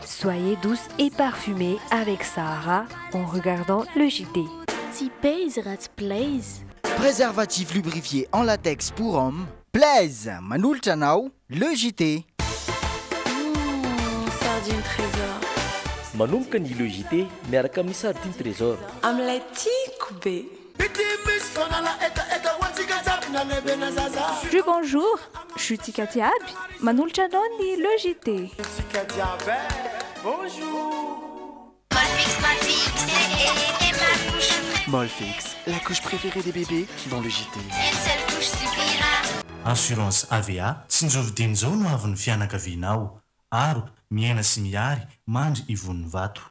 Soyez douce et parfumée avec Sahara en regardant le JT. Tsy paizy raha tsy Blaze. Préservatif lubrifié en latex pour hommes, Blaze manolotra anao le JT. Mmh, sardine trésor. Manomboka ny Le JT miaraka amin'ny Sardine Trésor. Amin'ilay tiako be. Jus bonjour, jus tsika jiaby, manolotra anao ny Le JT. Molfix, Molfix, c'est ma couche. Molfix, la couche préférée des bébés dans le JT. Une seule couche suffira. Assurance AVA, tsinjovy izao no avin'ny fianakavianao. Aro, miaina sy miary, mandry ivon'ny vato.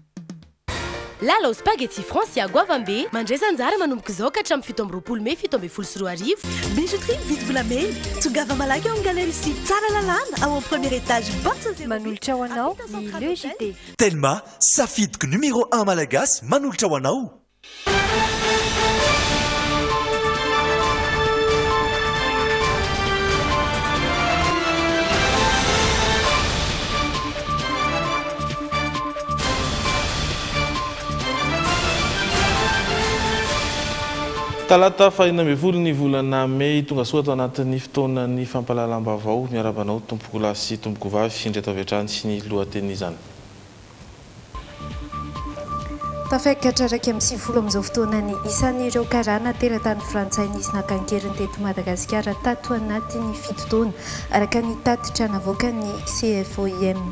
Lalao spaghetti Francia goavambe mandraisa anjara manomboka izao ka hatramin'ny 27 mey 2017. Bijouterie vidy volamena tongava malaky ao amin'ny galerie sy Tsaralalàna ao amin'ny premier étage box Manolotra ho anao ny Le JT. Telma, safidiko numéro 1 malagasy manolotra ho anao. Talata faha-16 ny volana mey, tonga soa ato anatin'ny fotoanan'ny fampahalalam-baovao. Miarahaba anao tompokolahy sy tompokovavy, indreto avy hatrany ny lohatenin'izany. Tafakatra 91 amin'izao fotoana ny isan'ireo karana teratany frantsay nisy naka an-keriny teto Madagasikara tato anatin'ny 7 taona, araka ny tatitra navoakan'ny CFOIM.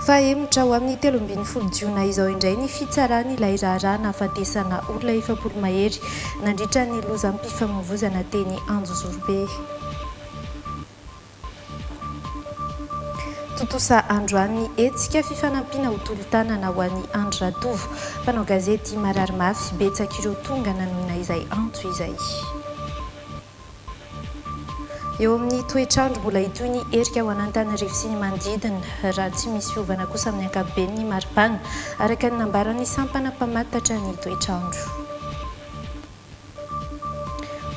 Fahemotra ho amin'ny 13 jiona izao indray ny fitsarana ilay raharaha nahafatesana olona 40 mahery nandritra ny lozam-pifamoivozana teny Anjozorobe. Tontosa androany ny hetsika fifanampiana ho tolo-tanana ho an'i Andry Ratovo, mpanao gazety marary mafy, betsaka ireo tonga nanohina izay antso izay. Eo amin'ny toetr'andro, mbola hitohy ny erika ho an'Antananarivo sy ny manodidina, raha tsy misy fiovana kosa amin'ny ankapobeny ny maripana, araka ny nambaran'ny sampana mpamantatra ny toetr'andro.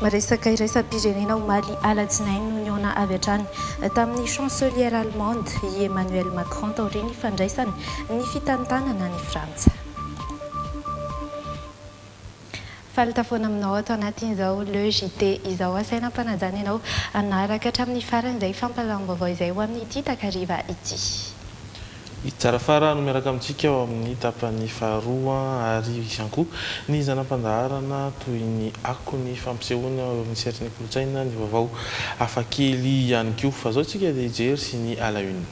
Miresaka iraisam-pirenena omaly alatsinainy no nihaona avy hatrany tamin'ny chancelière allemande i Emmanuel Macron taorian'ny fandraisany ny fitantanana ny Frantsa. Faly tafoana aminao ato anatin'izao Le JT izao. Asaina am-panajana ianao hanaraka hatramin'ny farany izay fampahalalam-baovao izay ho amin'ity takariva ity. I Tsarafara no miaraka amintsika ao amin'ny tapany faharoa ary ihany koa ny zana-pandaharana toy ny akony fampisehoana eo amin'ny sehatry ny kolontsaina, ny vaovao hafakely ihany koa. Fa izao isika dia hijery sy ny à la une.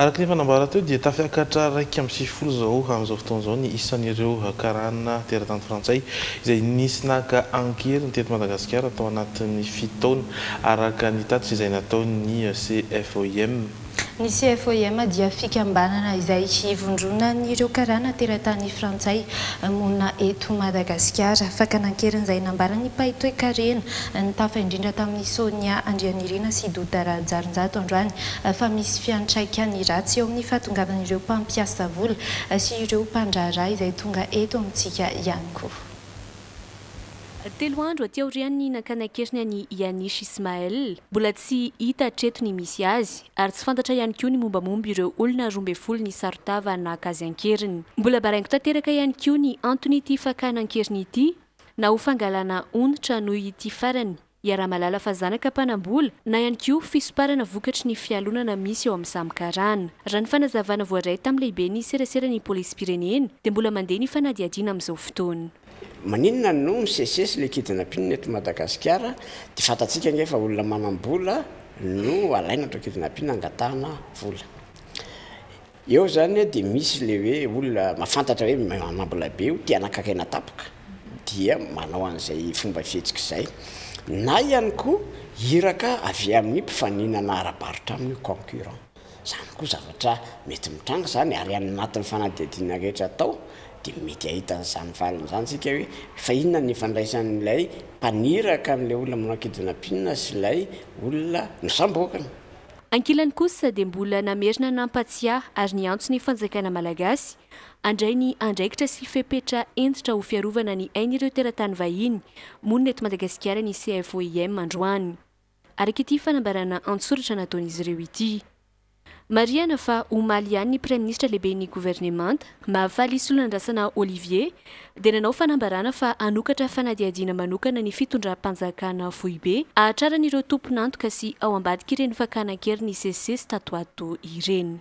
Araka ny efa nambara teo dia tafiakatra 91 izao amin'izao fotoana izao ny isan'ireo karana teratany frantsay izay nisy naka an-keriny teto Madagasikara tao anatin'ny 7 taona, araka ny tatitra izay nataon'ny CFOIM. Ny CFOIM dia fikambanana izay ivondronan'ireo karana teratany frantsay monina eto Madagasikara. Fakana an-keriny izay nambaran'ny mpahay toekarena nitafa indrindra tamin'i Sonia Andrianirina sy Doda Rahajarinjato androany fa misy fiantraikany ratsy eo amin'ny fahatongavan'ireo mpampiasa vola sy ireo mpandraharaha izay tonga eto amintsika ihany koa. 3 andro aty aorian'ny nakana an-keriny an'i Yanish Ismael, mbola tsy hita hatreto ny misy azy, ary tsy fantatra ihany koa ny mombamomba ireo olona 12 nisaron-tava naka azy an-keriny. Mbola baraingo tanteraka ihany koa ny anton'ity fakana an-keriny ity, na ho fangalana onitra noho ity farany iaraha-mahalala fa zanaka mpanam-bola, na ihany koa fisomparana vokatry ny fialonana misy eo amin'ny samy karana. Raha ny fanazavana voaray tamin'ny lehiben'ny seraseran'ny polisim-pirenena dia mbola mandeha ny fanadihadiana amin'izao fotoana. Maninona no misesisesy le kidnapping eto Madagasikara? Dia fantatsika ange fa olona manam-bola no alaina atao kidnapping angatahana vola. Eo zany dia misy le hoe olona mahafantatra hoe manam-bola be io, te hanakakaina tampoka dia manao an'izay fomba fihetsika izay. Na ihany koa iraka avy amin'ny mpifaninana ara-barotra aminy io, concurrent. Izany koa zavatra mety mitranga izany ary any anatin'ny fanadihadiana rehetra atao dia mety hahita an'izany valiny izany isika hoe fa inona ny ifandraisan'ilay mpaniraka an'ilay olona manao kidnapping sy ilay olona nosamborina. Ankilany kosa dia mbola namerina nampatsiahy ary niantso ny fanjakana malagasy handray ny andraikitra sy fepetra hentitra ho fiarovana ny ain'ireo teratany vahiny monina eto Madagasikara ny CFOIM androany. Araka ity fanambarana an-tsoratra nataon'izy ireo ity. Marihana fa omaly ihany ny Praiminisitra lehiben'ny governemanta, Mahafaly Solonandrasana Olivier, dia nanao fanambarana fa hanokatra fanadihadiana manokana ny fitondram-panjakana foibe hahatraran'ireo tompon'antoka sy ao ambadik'ireny fakana an-keriny nisesisesy tato ato ireny.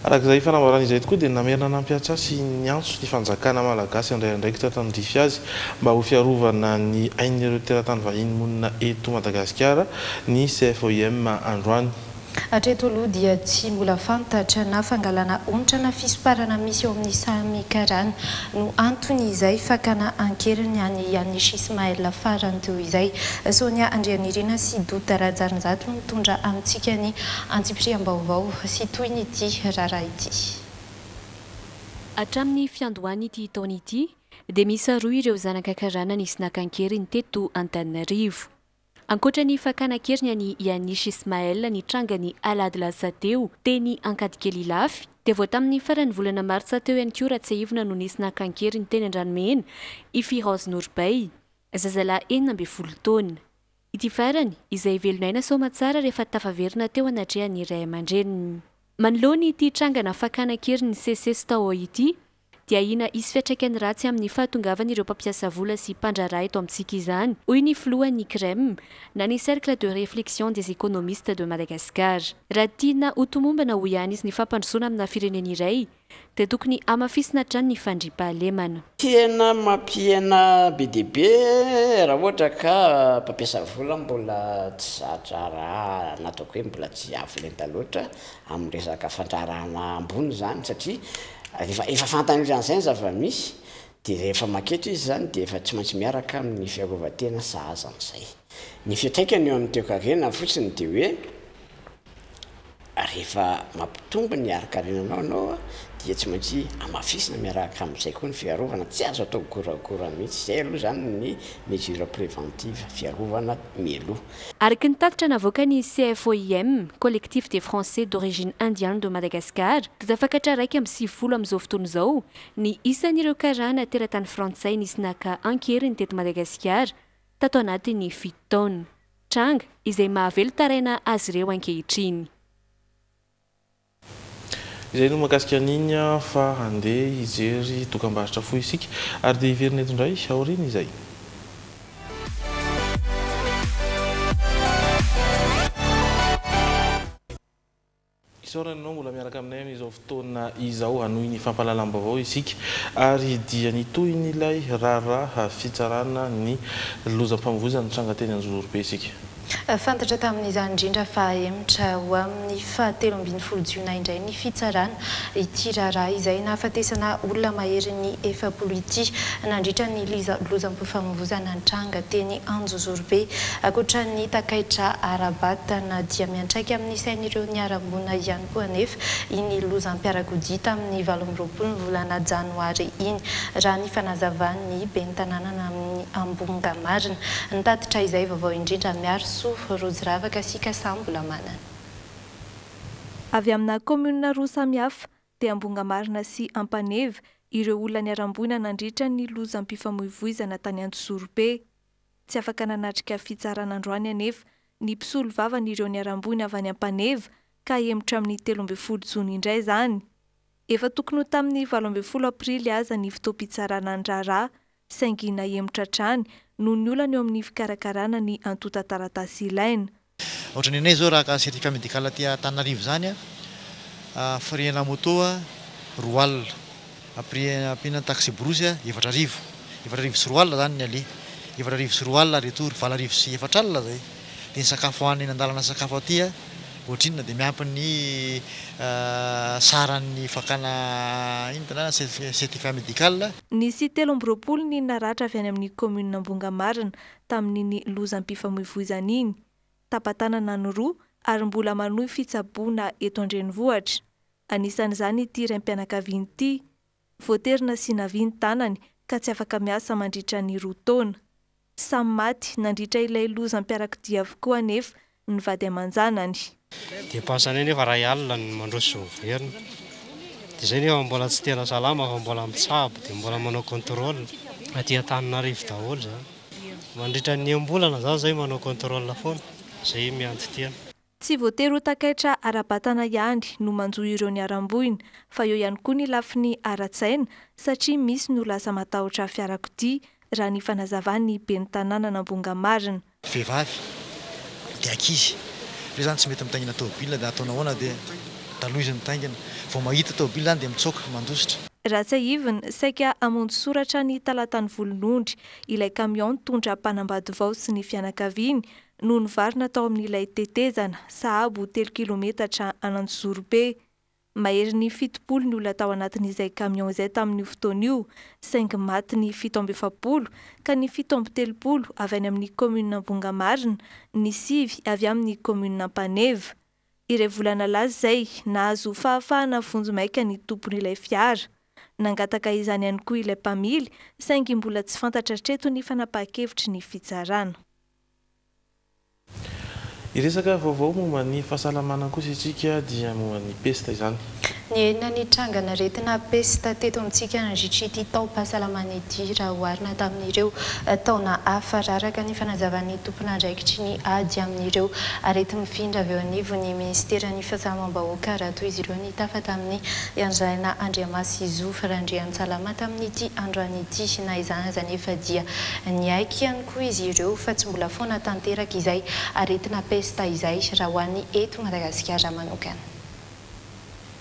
Araka izay fanambarana izay tokoa dia namerina nampihatsa sy niantso ny fanjakana malagasy handray andraikitra tandrify azy mba ho fiarovana ny ain'ireo teratany vahiny monina eto Madagasikara ny CFOIM androany. Hatreto aloha dia tsy mbola fantatra na fangalana onitra na fisomparana misy eo amin'ny samy karana no antony izay fakana ankeriny an'i Yanish Ismael farany teo izay. Sonia Andrianirina sy Dota Rajarinjato no mitondra amintsika ny Antsipiriam-baovao sy tohin'ity raharaha ity. Hatramin'ny fiandohan'ity taona ity dia miisa roa ireo zanaka karana nisy naka an-keriny teto Antananarivo. Ankoatra ny fakana an-keriny an'i Yanish Ismael nitranga ny alahady lasa teo teny Ankadikely Ilafy dia vao tamin'ny faran'ny volana martsa teo ihany koa raha tsiahivina no nisy naka an-keriny teny Andranomena i Firoz Nourbey, zazalahy 16 taona. Ity farany, izay velon'aina soamatsara rehefa tafaverina teo anatrehan'ny ray aman-dreniny. Manoloana ity trangana fakana an-keriny nisesisesy tao ity, dia ahiana hisy fiantraikany ratsy amin'ny fahatongavan'ireo mpampiasa vola sy mpandraharaha eto amintsika izany, hoy ny filohan'ny CREM, na ny Cercle de Réflexion des Économistes de Madagascar. Raha tiana ho tomombana, hoy ihany izy, ny fampandrosoana amina firenena iray, dia tokony hamafisina hatrany ny fandriampahalemana. Tena mampihena be dia be raha ohatra ka mpampiasa vola mbola tsy za-draharaha na ataoko hoe mbola tsy avo lenta loatra amin'ny resaka fandraharahana ambony izany satria rehefa efa fantany ohatran'izay ny zava-misy dia rehefa maketo izy izany dia efa tsy maintsy miaraka amin'ny fiarovan-tena sahaza an'izay. Ny fiantraikany eo amin'ny toekarena fotsiny dia hoe Rehefa mampitombo ny harin-karenanao ianao dia tsy maintsy hamafisina miaraka amin'izay koa ny fiarovana, tsy azo atao goragora mihitsy, izay aloha izany ny mesure préventive, fiarovana mialoha. Araka ny tatitra navoakan'ny CFOIM, Collectif des Français d'Origine Indienne de Madagascar, dia tafakatra 91 amin'izao fotoana izao ny isan'ireo karana teratany frantsay nisy naka an-keriny teto Madagasikara tato anatin'ny fito taona. Tranga izay mahavelon-taraina azy ireo ankehitriny. Izay no mahakasika an'iny fa handeha hijery dokambarotra fohy isika ary dia hiverina eto indray aorian'izay. Isaorana ianao mbola miaraka aminay amin'izao fotoana izao. Hanohy ny fampahalalam-baovao isika ary dia ny tohin'ilay raharaha fitsarana ny lozam-pamoivoizana nitranga teny Anjozorobe isika. Fantatra tamin'izany indrindra fa hahemotra ho amin'ny faha 13 jiona indray ny fitsarana ity raharaha izay nahafatesana olona maherin'ny 40 ity nandritra ny lozam-pifamoivoizana nitranga teny Anjozorobe. Ankoatra ny takaitra ara-batana dia miantraika amin'ny sain'ireo niharam-boina ihany koa anefa iny lozam-piarakodia tamin'ny 28 ny volana janoary iny, raha ny fanazavan'ny ben'ny tanànan'i Ambohimgamarina. Nitatitra izay vaovao indrindra Miarisoa Rojiravaka sy Kasambola Manana. Avy amina kaominina roa samy hafa, dia Ambongamarina sy Ampaneva, ireo olona niharam-boina nandritra ny lozam-pifamoivoizana tany Anjozorobe. Tsy afaka nanatrika fitsarana androany anefa ny mpisolovavan'ireo niharam-boina avy any Ampaneva ka hahemotra amin'ny 13 jona indray izany. Efa tokony ho tamin'ny 18 aprily aza ny fotoam-pitsarana ny raharaha saingy nahemotra hatrany noho ny olana eo amin'ny fikarakarana ny antontan-taratasy ilaina. Ohatra ny anay zao raha haka certificat médical aty Antananarivo zany a, frais ana moto 20 alina, après ampiana ny taxi brousse 4000, 2004 alina zany ny aller, 2004 alina retour, 4400 zay, de ny sakafo hohanina eny andalana sakafo aty ohatrinona, de miampy ny saran'ny fakana inona certificat médical. Nisy 23 ny naratra avy any amin'ny kaominina Ambongamarina tamin'iny lozam-pifamoivoizana iny. Tapa-tanana ny roa ary mbola manohy fitsaboana eto an-drenivohitra. Anisan'izany ity raim-pianakaviana ity. Voatery nasiana vy ny tanany ka tsy afaka miasa mandritra ny roa taona. Samy maty nandritra ilay lozam-piarakodia avokoa anefa ny vady aman-janany. Dépense anay nefa iray alina ny mandroso sy miverina. Dia izay nefa mbola tsy tena salama fa mbola mitsabo dia mbola manao contrôle. Aty Antananarivo daholo izany. Mandritra ny enim-bolana izany izay manao contrôle foana. Izay mianto-tena. Tsy voatery ho takaitra ara-batana ihany no manjo ireo niharam-boina fa eo ihany koa ny lafiny ara-tsaina satria misy no lasa matahotra fiarakodia raha ny fanazavan'ny ben'ny tanànan'Ambongamarina. Vehivavy dia ankizy. Ireo izany tsy mety mitaingina tômôbila dia ataonao ahoana dia taloha izy mitaingina. Vao mahita tômôbila izany dia mitsoaka, mandositra. Raha tsiahivina, saika hamonjy soratra ny talatan'ny volonondry ilay kamiao nitondra mpanambady vao sy ny fianakaviany no nivarina tao amin'ilay tetezana, sahabo telo kilometatra an'Anjozorobe. Maherin'ny 70 ny olona tao anatin'izay camion izay tamin'io fotoana io, saingy maty ny 47, ka ny 37 avy any amin'ny kaominina Ambongamarina, ny sivy avy amin'ny kaominina Ampaneva. Iray volana lasa izay, nahazo fahafahana vonjimaika ny tompon'ilay fiara. Nangataka izany ihany koa ilay mpamily, saingy mbola tsy fantatra hatreto ny fanapahan-kevitry ny fitsarana. Hiresaka vaovao momba ny fahasalamana kosa isika dia momba ny pesta izany. Nihena ny trangan'aretina pesta teto amintsika nandritra ity taom-pahasalamana ity raha oharina tamin'ireo taona hafa, raha araka ny fanazavan'ny tompon'andraikitry ny ady amin'ireo areti-mifindra avy eo anivon'ny minisiteran'ny Fahasalamam-bahoaka raha toa izy ireo nitafa tamin'i Andraina Andriamasizo Randriantsalama tamin'ity androany ity. Na izany aza anefa dia niaiky ihany koa izy ireo fa tsy mbola foana tanteraka izay aretina pesta izay raha ho an'ny eto Madagasikara manokana.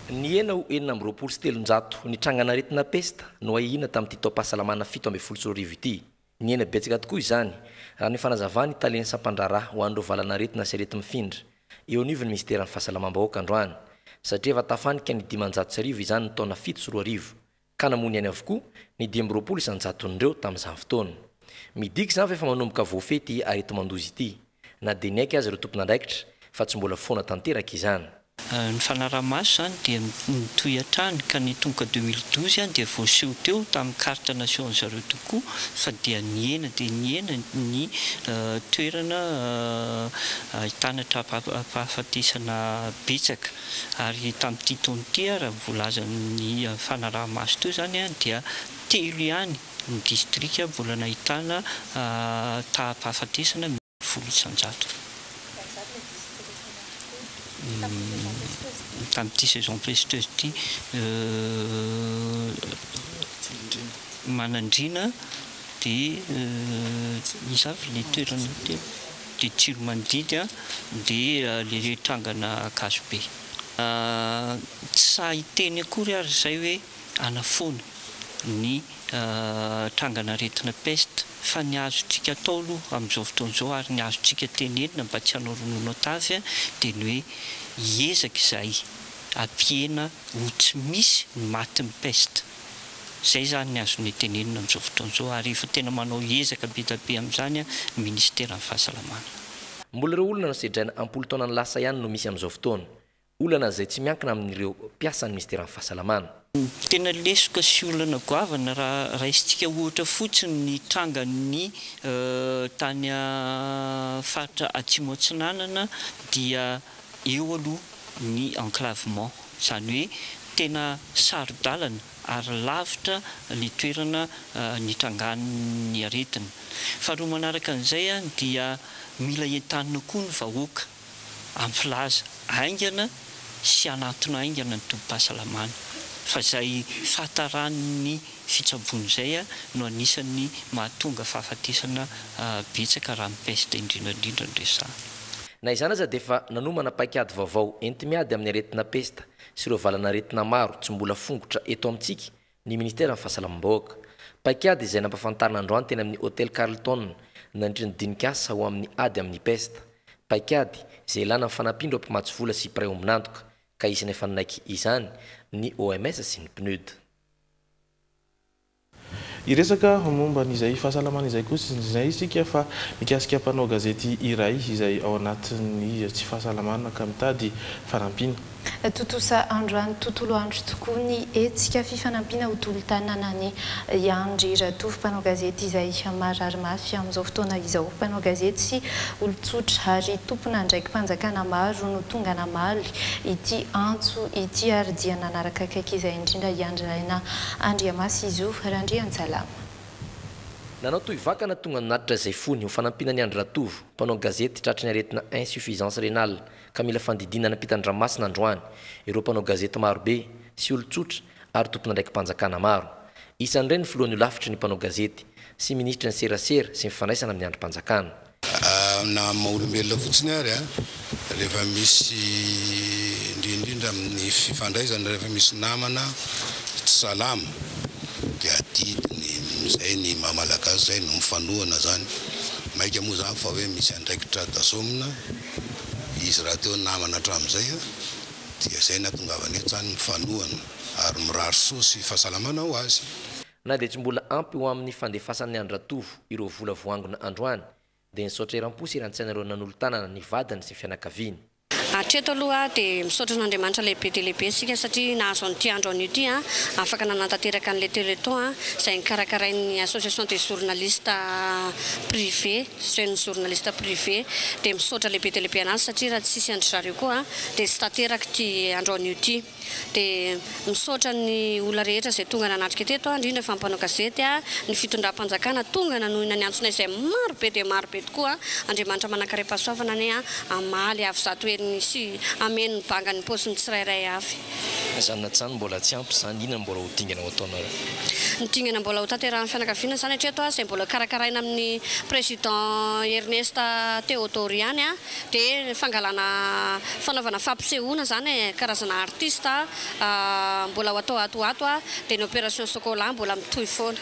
Nihena ho 326 ny trangan'aretina pesta noahiana tamin'ity taom-pahasalamana 2017 ity. Nihena betsaka tokoa izany, raha ny fanazavan'ny talen'ny sampandraharaha ho an'ireo valan'aretina sy areti-mifindra eo anivon'ny minisiteran'ny Fahasalamam-bahoaka androany, satria efa tafanika ny 1500 izany ny taona 2007, ka namoy ny ainy avokoa ny 25 isan-jaton'ireo tamin'izany fotoana. Midika izany fa efa manomboka voafehy ity areti-mandoza ity, na dia niaiky aza ireo tompon'andraikitra fa tsy mbola foana tanteraka izany. Ny fanaraha-maso izany dia nitohy hatrany ka ny tongoka 2012 dia voaseho teo tamin'ny carte nasehon'ny zareo tokoa fa dia nihena dia nihena ny toerana ahitana tra-pahafatesana betsaka ary tamin'ity taona ity ary voalazan'ny fanaraha-maso teo izany dia telo ihany ny distrika mbola nahitana taha-pahafatesana 10%. Tamin'ity saison pesteuse ity Manandriana dia iza avy ilay toerana teo? Dia Tsiromandidy dia ilay trangana Ankazobe. Tsy sahy hiteny akory ary izay hoe hanafoana ny trangan'aretina peste fa ny azontsika atao aloha amin'izao fotoana izao ary ny azontsika tenenina mba tsy hanao ronono an-tavy dia ny hoe hiezaka izahay hampihena ho tsy misy ny matin'ny peste. Izay izany ny azonay tenenina amin'izao fotoana izao ary efa tena manao ezaka be dia be amin'izany ny minisiteran'ny fahasalamana. Mbola ireo olona nosedraina am-polo taonany lasa ihany no misy amin'izao fotoana. Olana izay tsy miankina amin'ireo mpiasan'ny minisiteran'ny fahasalamana. Ny tena lesoka sy olana goavana raha raisintsika ohatra fotsiny ny trangan'ny tany faritra Atsimo Atsinanana dia eo aloha ny enclavement, izany hoe tena saro-dalana ary lavitra ny toerana nitrangan'ny aretina. Faharoa manaraka an'izay dia mila entanina koa ny vahoaka. Hampilaza haingana sy hanantona haingana ny tobim-pahasalamana fa izay fahataran'ny fitsaboana izay no anisan'ny mahatonga fahafatesana betsaka raha ny peste indrindra indrindra no resahana. Na izany aza dia efa nanomana paikady vaovao enti-miady amin'ny aretina pesta sy ireo valan'aretina maro tsy mbola fongotra eto amintsika ny Ministeran'ny Fahasalamam-bahoaka. Paikady izay nampafantarina androany teny amin'ny Hotel Carlton nandritry ny dinik'asa ho amin'ny ady amin'ny pesta. Paikady izay ilàna ny fanampian'ireo mpamatsy vola sy mpiray ombon'antoka, ka isan'ny efa nanaiky izany ny OMS sy ny PNUD. Hiresaka momba an'izay fahasalamana izay kosa izay isika fa mikasika mpanao gazety iray izay ao anatin'ny tsy fahasalamana ka mitady fanampiana. Tontosa androany tontolo andro tokoa ny hetsika fifanampiana ho tolo-tanana an'i Andry Ratovo, mpanao gazety izay marary mafy amin'izao fotoana izao. Mpanao gazety sy olon-tsotra ary tompon'andraiki-panjakana maro no tonga namaly ity antso ity ary dia nanaraka akaiky izay indrindra i Andry Raina Andriamasizo Randriantsalama. Nanao tohivakana tonga nanatitra izay fony ho fanampiana an'i Andry Ratovo, mpanao gazety tratry ny aretina insuffisance rénale ka mila fandidiana any ampitan-dranomasina androany ireo mpanao gazety marobe sy olon-tsotra ary tompon'andraiki-panjakana maro. Isan'ireny ny filohan'ny holafitry ny mpanao gazety sy minisitry ny serasera sy ny fifandraisana amin'ny andrim-panjakana. Na amin'ny maha olombelona fotsiny ary, rehefa misy, indrindra indrindra amin'ny fifandraisana, rehefa misy namana tsy salama dia adidiny izay ny maha Malagasy izay no mifanohana izany. Maika moa izany fa hoe misy andraikitra tazomina. Izy rahateo namana hatramin'izay dia izay nahatongavany eto izany mifanohana ary mirary soa sy fahasalamana ho azy. Na dia tsy mbola ampy ho amin'ny fandefasan'i Andry Ratovo ireo vola voaangona androany dia nisaotra eram-po sy eran-tsaina ireo nanolo-tanana ny vadiny sy ny fianakaviany. Hatreto aloha dia misaotra an'Andriamanitra lehibe dia lehibe isika satria nahazo an'ity andro anio ity, afaka nanatanteraka an'ilay Téléthon izay nokarakarain'ny Association des journalistes privés. Jeunes journalistes privés dia misaotra lehibe dia lehibe anazy satria raha tsisy an-dry zareo koa dia tsy tanteraka ity andro anio ity. Dia misaotra ny olona rehetra izay tonga nanatrika teto, indrindra fa ny mpanao gazety, ny fitondram-panjakana tonga nanohina ny antsonay izay maro be dia maro be tokoa. Andriamanitra manankarem-pahasoavana anie hamaly avo 100 heny sy hameno ny banga ny paosin'ny tsirairay avy. Izany na tsy izany mbola tsy ampy izany, inona no mbola ho dingana ho ataonareo? Ny dingana mbola ho tanterahan'ny fianakaviana izany hatreto izay mbola karakaraina amin'ny Président Ernest Théodore ihany dia ny fangalana fanaovana fampisehoana izany e, karazana artiste mbola ho atao ato ho ato dia ny opération chocolat mbola mitohy foana.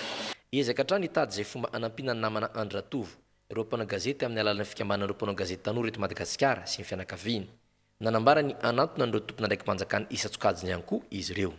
Hiezaka hatrany hitady izay fomba hanampiana ny namana Andry Ratovo, ireo mpanao gazety amin'ny alalan'ny fikambanan'ireo mpanao gazety tanora eto Madagasikara sy ny fianakaviany. Nanambara ny hanantona an'ireo tompon'andraiki-panjakana isan-tsokajiny ihany koa izy ireo.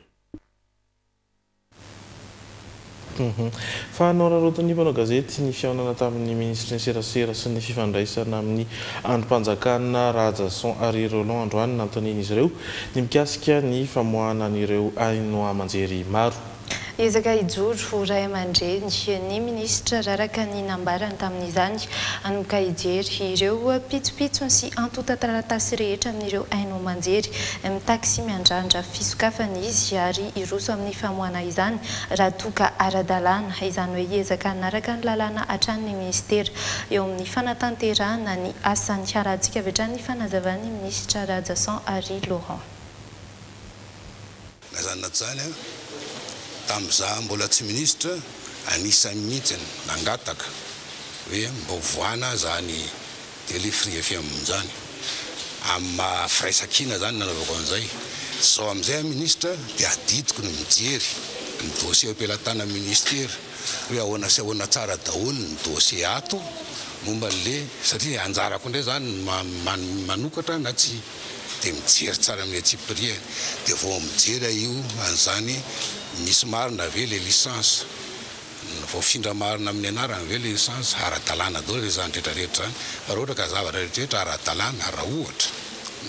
Fa noraraotin'ny mpanao gazety ny fihaonana tamin'ny minisitry ny serasera sy ny fifandraisana amin'ny andrim-panjakana Rahajason Harry Roland androany nanontanian'izy ireo ny mikasika ny famoahana an'ireo haino aman-jery maro. Hiezaka hijoro ho ray aman-dreny ny minisitra raha araka ny nambarany tamin'izany. Hanomboka hijery ireo pitsopitsony sy antontan-taratasy rehetra amin'ireo haino aman-jery mitaky sy miandrandra fisokafana izy ary hiroso amin'ny famoahana izany raha toa ka ara-dalàna. Izany hoe hiezaka hanaraka ny lalàna hatrany ny minisitera eo amin'ny fanatanterahana ny asany. Harahantsika avy hatrany ny fanazavan'ny minisitra Rahajason Harry Laurent. Na zany na tsy zany an, tamin'izaho mbola tsy minisitra, anisan'ny mihitsy nangataka hoe mba hovoahana zany télé Free FM zany. Amin'ny maha firaisankina zany nanaovako an'izay. Zao amin'izay aho minisitra dia adidiko ny mijery ny dossier eo am-pelatanan'ny ministera hoe ahoana sy ahoana tsara daholo ny dossier ato momba an'le, satria anjarako indray zany ny manokatra na tsia. dia mijery tsara amin'ny antsipiriany dia vao mijery aho io an'izany misy marina ve le licence, voafindra marina amin'ny anarany ve le licence, ara-dalàna daholo ve izany rehetra rehetra izany, fa raha ohatra ka zavatra rehetra rehetra ara-dalàna raha ohatra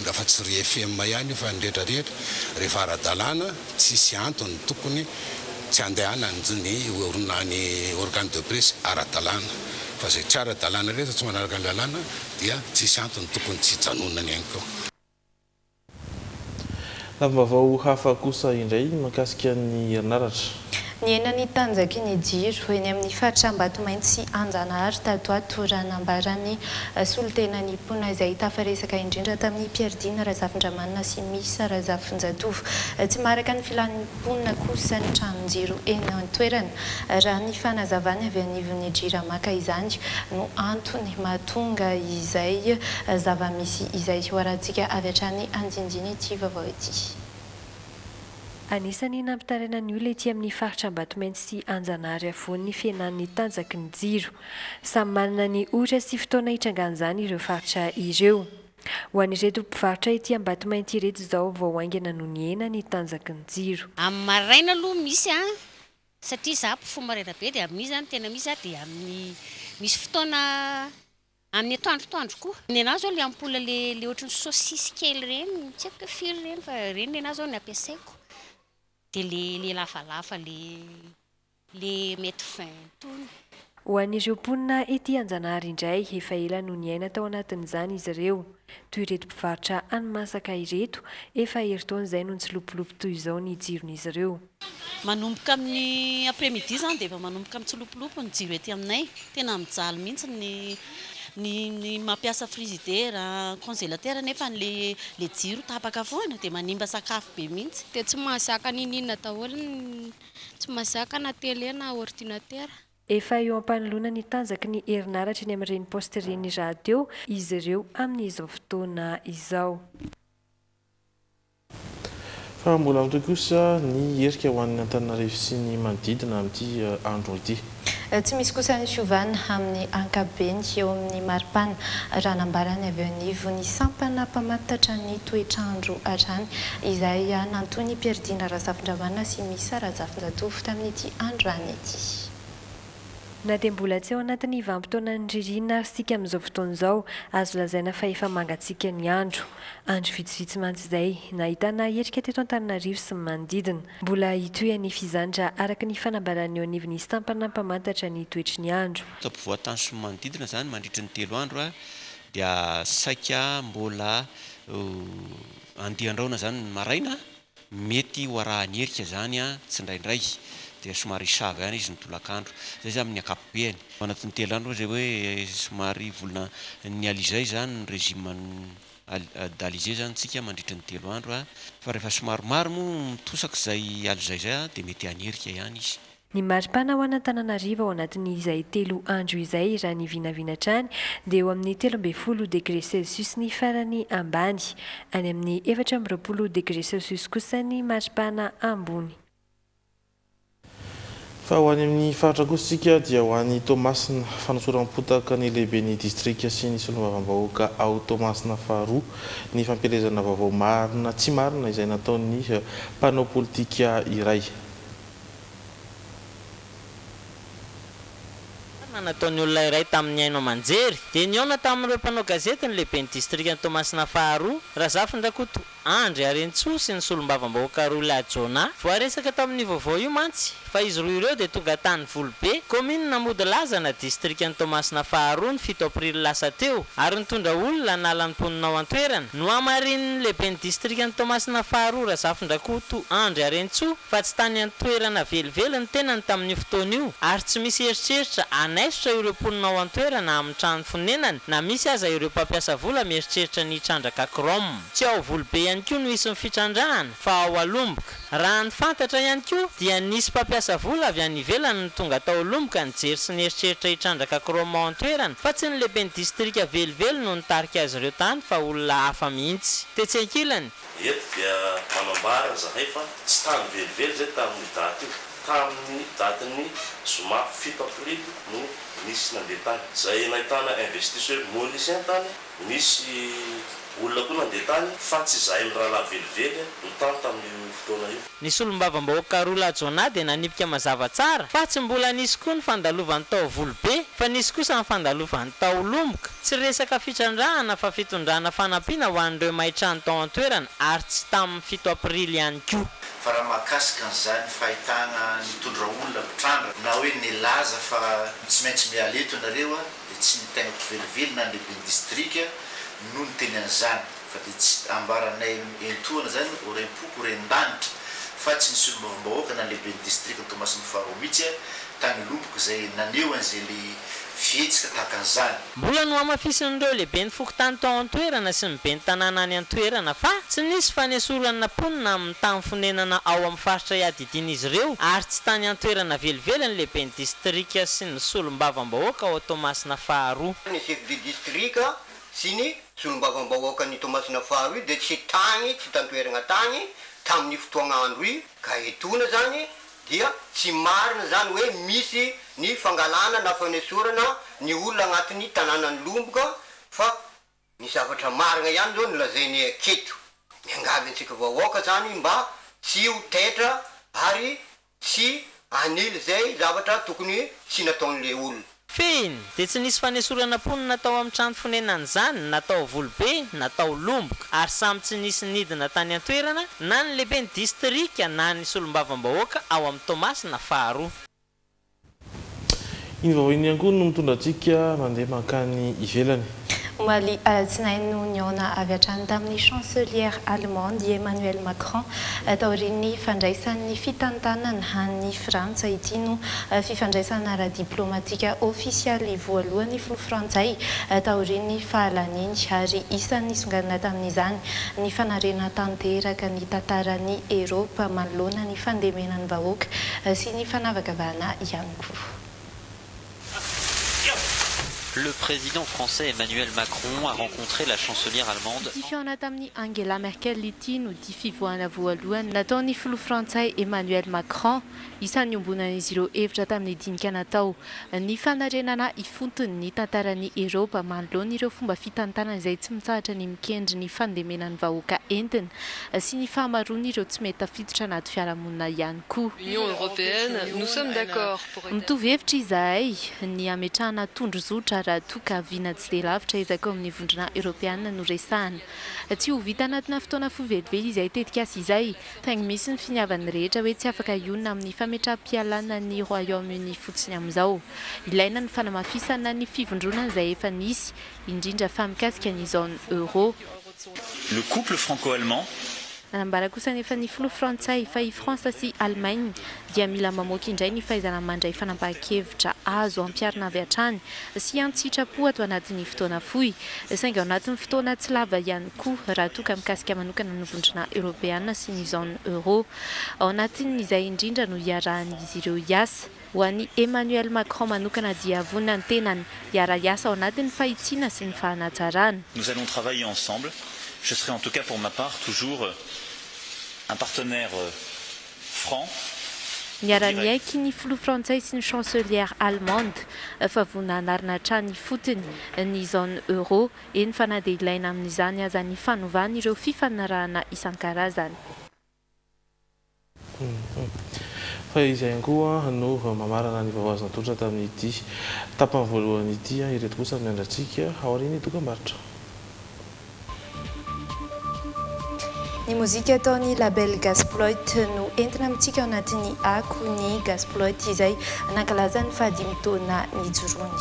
nga fa tsy ry FM ihany io fa ny rehetra rehetra rehefa ara-dalàna tsisy antony tokony tsy andehanany ny orina ny organe de presse ara-dalàna fa izay tsy ara-dalàna rehetra tsy manaraka ny lalàna dia tsisy antony tokony tsy hijanonany ihany koa. Lafim-baovao hafa kosa indray mahakasika ny herinaratra. Nihena ny tanjaky ny jiro eny amin'ny faritra Ambatomainty sy Anjanahary tato ato raha nambaran'ny solontenan'ny mponina izay tafaresaka indrindra tamin'i Pierre Dina Razafindramanana sy Misa Razafinjatovo. Tsy maharaka ny filan'ny mponina kosa ny tranon-jiro eny an-toerana. Raha ny fanazavany avy anivon'ny Jirama ka izany no antony mahatonga izay zava-misy izay. Ho arahantsika avy hatrany andinindiny ity vaovao ity. Anisan'ny nampitaraina ny olona ety amin'ny faritra Ambatomainty sy Anjanahary afovoany ny fihenan'ny tanjaky ny jiro. Samy manana ny ora sy fotoana hitrangan'izany ireo faritra ireo. Ho an'ireto mpivarotra ety Ambatomainty ireto izao vao haingana no nihena ny tanjaky ny jiro. Amin'ny maraina aloha misy an, satria za mpifoha maraina be dia amin'iny zany tena misy an, dia amin'ny misy fotoana. Amin'ny atoandrotoandro koa. Ny anah zao le ampoule le le ohatran'ny saucisse kely ireny, tsy haiko hoe firy ireny fa ireny ny anah zao ny ampiasaiko. Dia le le lavalava le le mètre vingt tony. Ho an'ireo mponina ety Anjanahary indray, efa ela no niaina tao anatin'izany izy ireo. Toy ireto mpivarotra hani-masaka ireto, efa herintaona izay no nitsilopilopy toy izao ny jiron'izy ireo. Manomboka amin'ny après midi izany dia efa manomboka mitsilopilopy ny jiro ety aminay. Tena mijaly mihitsy ny ny ny mampiasa frizidera, congélateur nefa le le jiro tapaka foana dia manimba sakafo be mihitsy. Dia tsy mahazaka n'inon'inona daholo ny tsy mahazaka na télé na ordinateur. Efa eo am-panoloana ny tanjaky ny herinaratra eny amin'ireny poste ireny rahateo izy ireo amin'izao fotoana izao. Fa mbola mitohy kosa ny herika ho an'ny Antananarivo sy ny manodidina amin'ity andro ity. Tsy misy kosa ny fiovana amin'ny ankapobeny eo amin'ny maripana, raha nambarany avy eo anivon'ny sampana mpamantatra ny toetr'andro hatrany, izay nantoin'i Pierre-Dina Razafindramanana sy Misa Razafinjatovo tamin'ity androany ity. Na dia mbola tsy ao anatin'ny vanim-potoanan'ny ririnina ary isika amin'izao fotoana izao, azo lazaina fa efa mangatsiaka ny andro. Andro vitsivitsy mantsy izay nahitana herika teto Antananarivo sy ny manodidina. Mbola hitohy anefa izany raha araka ny fanambaran'ny eo anivon'ny sampana mpamantatra ny toetry ny andro. Eto ampovoan-tany sy ny manodidina izany mandritry ny telo andro dia saika mbola andian-drahona izany ny maraina Mety ho arahan'ny erika izany tsindraindray dia somary hisava ihany izy ny tolakandro. Izay izany amin'ny ankapobeany. Ao anatin'ny telo andro izay hoe somary volana ny alizay izany ny régime d'alizay izany tsika mandritry ny telo andro. Fa rehefa somary maro moa mitosaka izay alizay izay dia mety hanerika ihany izy. Ny maripana ho an'Antananarivo ao anatin'izay telo andro izay raha ny vinavina hatrany dia eo amin'ny 13 degre celsius ny farany ambany. Any amin'ny 24 degre celsius kosa ny maripana ambony. Fa ho any amin'ny faritra kosa isika dia ho any Toamasina. Fanosoram-potaka ny lehiben'ny distrika sy ny solombavambahoaka ao Toamasina faharoa ny fampielezana vaovao marina tsy marina izay nataon'ny mpanao politika iray. Marina nataon'ny olona iray tamin'ny haino aman-jery, dia nihaona tamin'ireo mpanao gazety ny lehiben'ny distrikan'i Toamasina faharoa, Razafindrakoto Andry Harentsoa sy ny solombavambahoaka Rolahy Jonah. Voaresaka tamin'io vaovao io mantsy fa izy roa ireo dia tonga tany Volobe, kaominina Amodilazana, distrikan'i Toamasina faharoa ny fito aprily lasa teo ary nitondra olona hanala ny mponina ao an-toerana. Nohamarinin'ny lehiben'ny distrikan'i Toamasina faharoa Razafindrakoto Andry Harentsoa fa tsy tany an-toerana velively ny tenany tamin'io fotoana io ary tsy misy eritreritra hanaisotra ireo mponina ao an-toerana amin'ny trano fonenany na misy aza ireo mpampiasa vola mieritreritra ny hitrandraka chrome. Tsy ao Volobe ihany koa no hisy ny fitrandrahana fa ao Alomboka. Raha ny fantatra ihany koa dia nisy mpampiasa vola avy any ivelany no tonga tao Alomboka nijery sy nieritreritra hitrandraka chrome ao an-toerana fa tsy ny lehiben'ny distrika velively no nitarika azy ireo tany fa olona hafa mihitsy. Tetsy ankilany, Eto dia manambara izahay fa tsy tany velively izay tamin'io daty io. Tamin'ny datin'ny zoma fito aprily no nisy nandeha tany. Izay nahitana investisseur mauricien tany, nisy olona koa nandeha tany fa tsy izahay mirahalahy velively no tany tamin'io fotoana io. Ny solombavambahoaka Rola Jonah dia nanipika mazava tsara fa tsy mbola nisy koa ny fandalovany tao Volobe fa nisy kosa ny fandalovany tao Lomboka. Tsy resaka fitrandrahana fa fitondrana fanampiana ho an'ireo may trano tao an-toerana ary tsy tamin'ny fito aprily ihany koa. Fa raha mahakasika an'izany fahitana nitondra olona mpitrandraka na hoe nilaza fa tsy maintsy miala eto ianareo dia tsy ny tegnako velively na ny lehiben'ny distrika no niteny an'izany fa dia tsy ambaranay entoana izany ho rem-poko ho ren-danitra fa tsy ny solombavambahoaka na ny lehiben'ny distrikan'i Toamasina faharoa mihitsy tany Lomboka izay naneho an'izay le fihetsika tahaka an'izany. Mbola nohamafisin'ireo lehiben'ny fokontany tao an-toerana sy ny ben'ny tanàna any an-toerana fa tsy nisy fanesorana mponina amin'ny tany fonenana ao amin'ny faritra iadidian'izy ireo ary tsy tany an-toerana velively ny lehiben'ny distrika sy ny solombavambahoaka ao Toamasina faharoa. Ny chef de district sy ny solombavambahoakan'i Toamasina faharoa dia tsy tany, tsy tan-toerana tany tamin'io fotoagn'andro io ka etoana zany dia tsy marina izany hoe misy ny fangalana na fanesorana ny olona agnatin'ny tanànan'i Lomboka fa ny zavatra marina ihany zao no lazainay aketo. Miangavy antsika vahoaka zany mba tsy ho taitra ary tsy hanily izay zavatra tokony tsy nataon'le olona. Fehiny, dia tsy nisy fanesorana mponina tao amin'ny trano fonenany izany na tao Volobe na tao Lomboka ary samy tsy nisy nidina tany an-toerana na ny lehiben'ny distrika na ny solombavambahoaka ao amin'ny Toamasina faharoa. Iny vaovao iny ihany koa no mitondra antsika mandeha mankany ivelany. Omaly alatsinainy no nihaona avy hatrany tamin'ny chancelière allemande i Emmanuel Macron taorian'ny fandraisan'ny fitantanana an'i Frantsa. Ity no fifandraisana ara-diplaomatika ofisialy voalohan'ny filoha frantsay taorian'ny fahalaniany ary isan'ny nisongadina tamin'izany ny fanarena tanteraka ny tantaran'i Eropa manoloana ny fandemena ny vahoaka sy ny fanavakavahana ihany koa. Le président français Emmanuel Macron a rencontré la chancelière allemande. Ity fihaonana tamin'i Angela Merkel ity no dia fivoahana voalohany nataon'ny filoha frantsay Emmanuel Macron. Isan'ny niombonan'izy ireo hevitra tamin'ny dinika natao ny fanarenana ifotony ny tantaran'i Eropa manoloana ireo fomba fitantanana izay tsy mitsahatra ny mikendry ny fandemena ny vahoaka entina sy ny fahamaroan'ireo tsy mety tafiditra anaty fiarahamonina ihany koa. Union européenne, nous sommes d'accord pour. Mitovy hevitra izahay ny hametrahana tondrozotra raha toa ka vina tsy dia lavitra ezaka ao amin'ny Vondrona Eoropeana no resahana. Tsy ho vita anatina fotoana fohy velively izay tetikasa izay, saingy misy ny finiavan'ny rehetra hoe tsy afaka hionona amin'ny fametraham-pialana ny Royaume-Uni fotsiny amin'izao. Ilaina ny fanamafisana ny fivondronana izay efa nisy, indrindra fa mikasika ny zone euro. Le couple franco-allemand. Nanambara kosa anefa ny filoha frantsay fa i Frantsa sy Allemagne dia mila mamoaka indray ny fahaizana mandray fanapahan-kevitra azo ampiharina avy hatrany sy an-tsitrapo ato anatin'ny fotoana fohy saingy ao anatin'ny fotoana tsy lava ihany koa raha toa ka mikasika manokana ny vondrona eoropeana sy ny zone euro. Ao anatin'izay indrindra no hiarahan'izy ireo hiasa. Ho an'i Emmanuel Macron manokana dia vonona ny tenany hiara-hiasa ao anatin'ny fahitsiana sy ny fahanatsarana. Nous allons travailler ensemble, je serai en tout cas pour ma part toujours un partenaire franc et direct. Niara-niaiky ny filoha frantsay sy ny chancelière allemande fa vonona hanarina hatrany ifotony ny zone euro, eny fa na dia ilaina amin'izany aza ny fanovana ireo fifanarahana isan-karazany. Fa izay ihany koa no mamarana ny vaovao azo natolotra tamin'ity tapany voalohany ity. Ireto kosa no miandry antsika aorian'ny dokambarotra. Ny mozika ataon'ny Label Gasploit no entina amintsika ao anatin'ny Ako ny Gasploit izay nankalaza ny fahadimy taona nijoroany.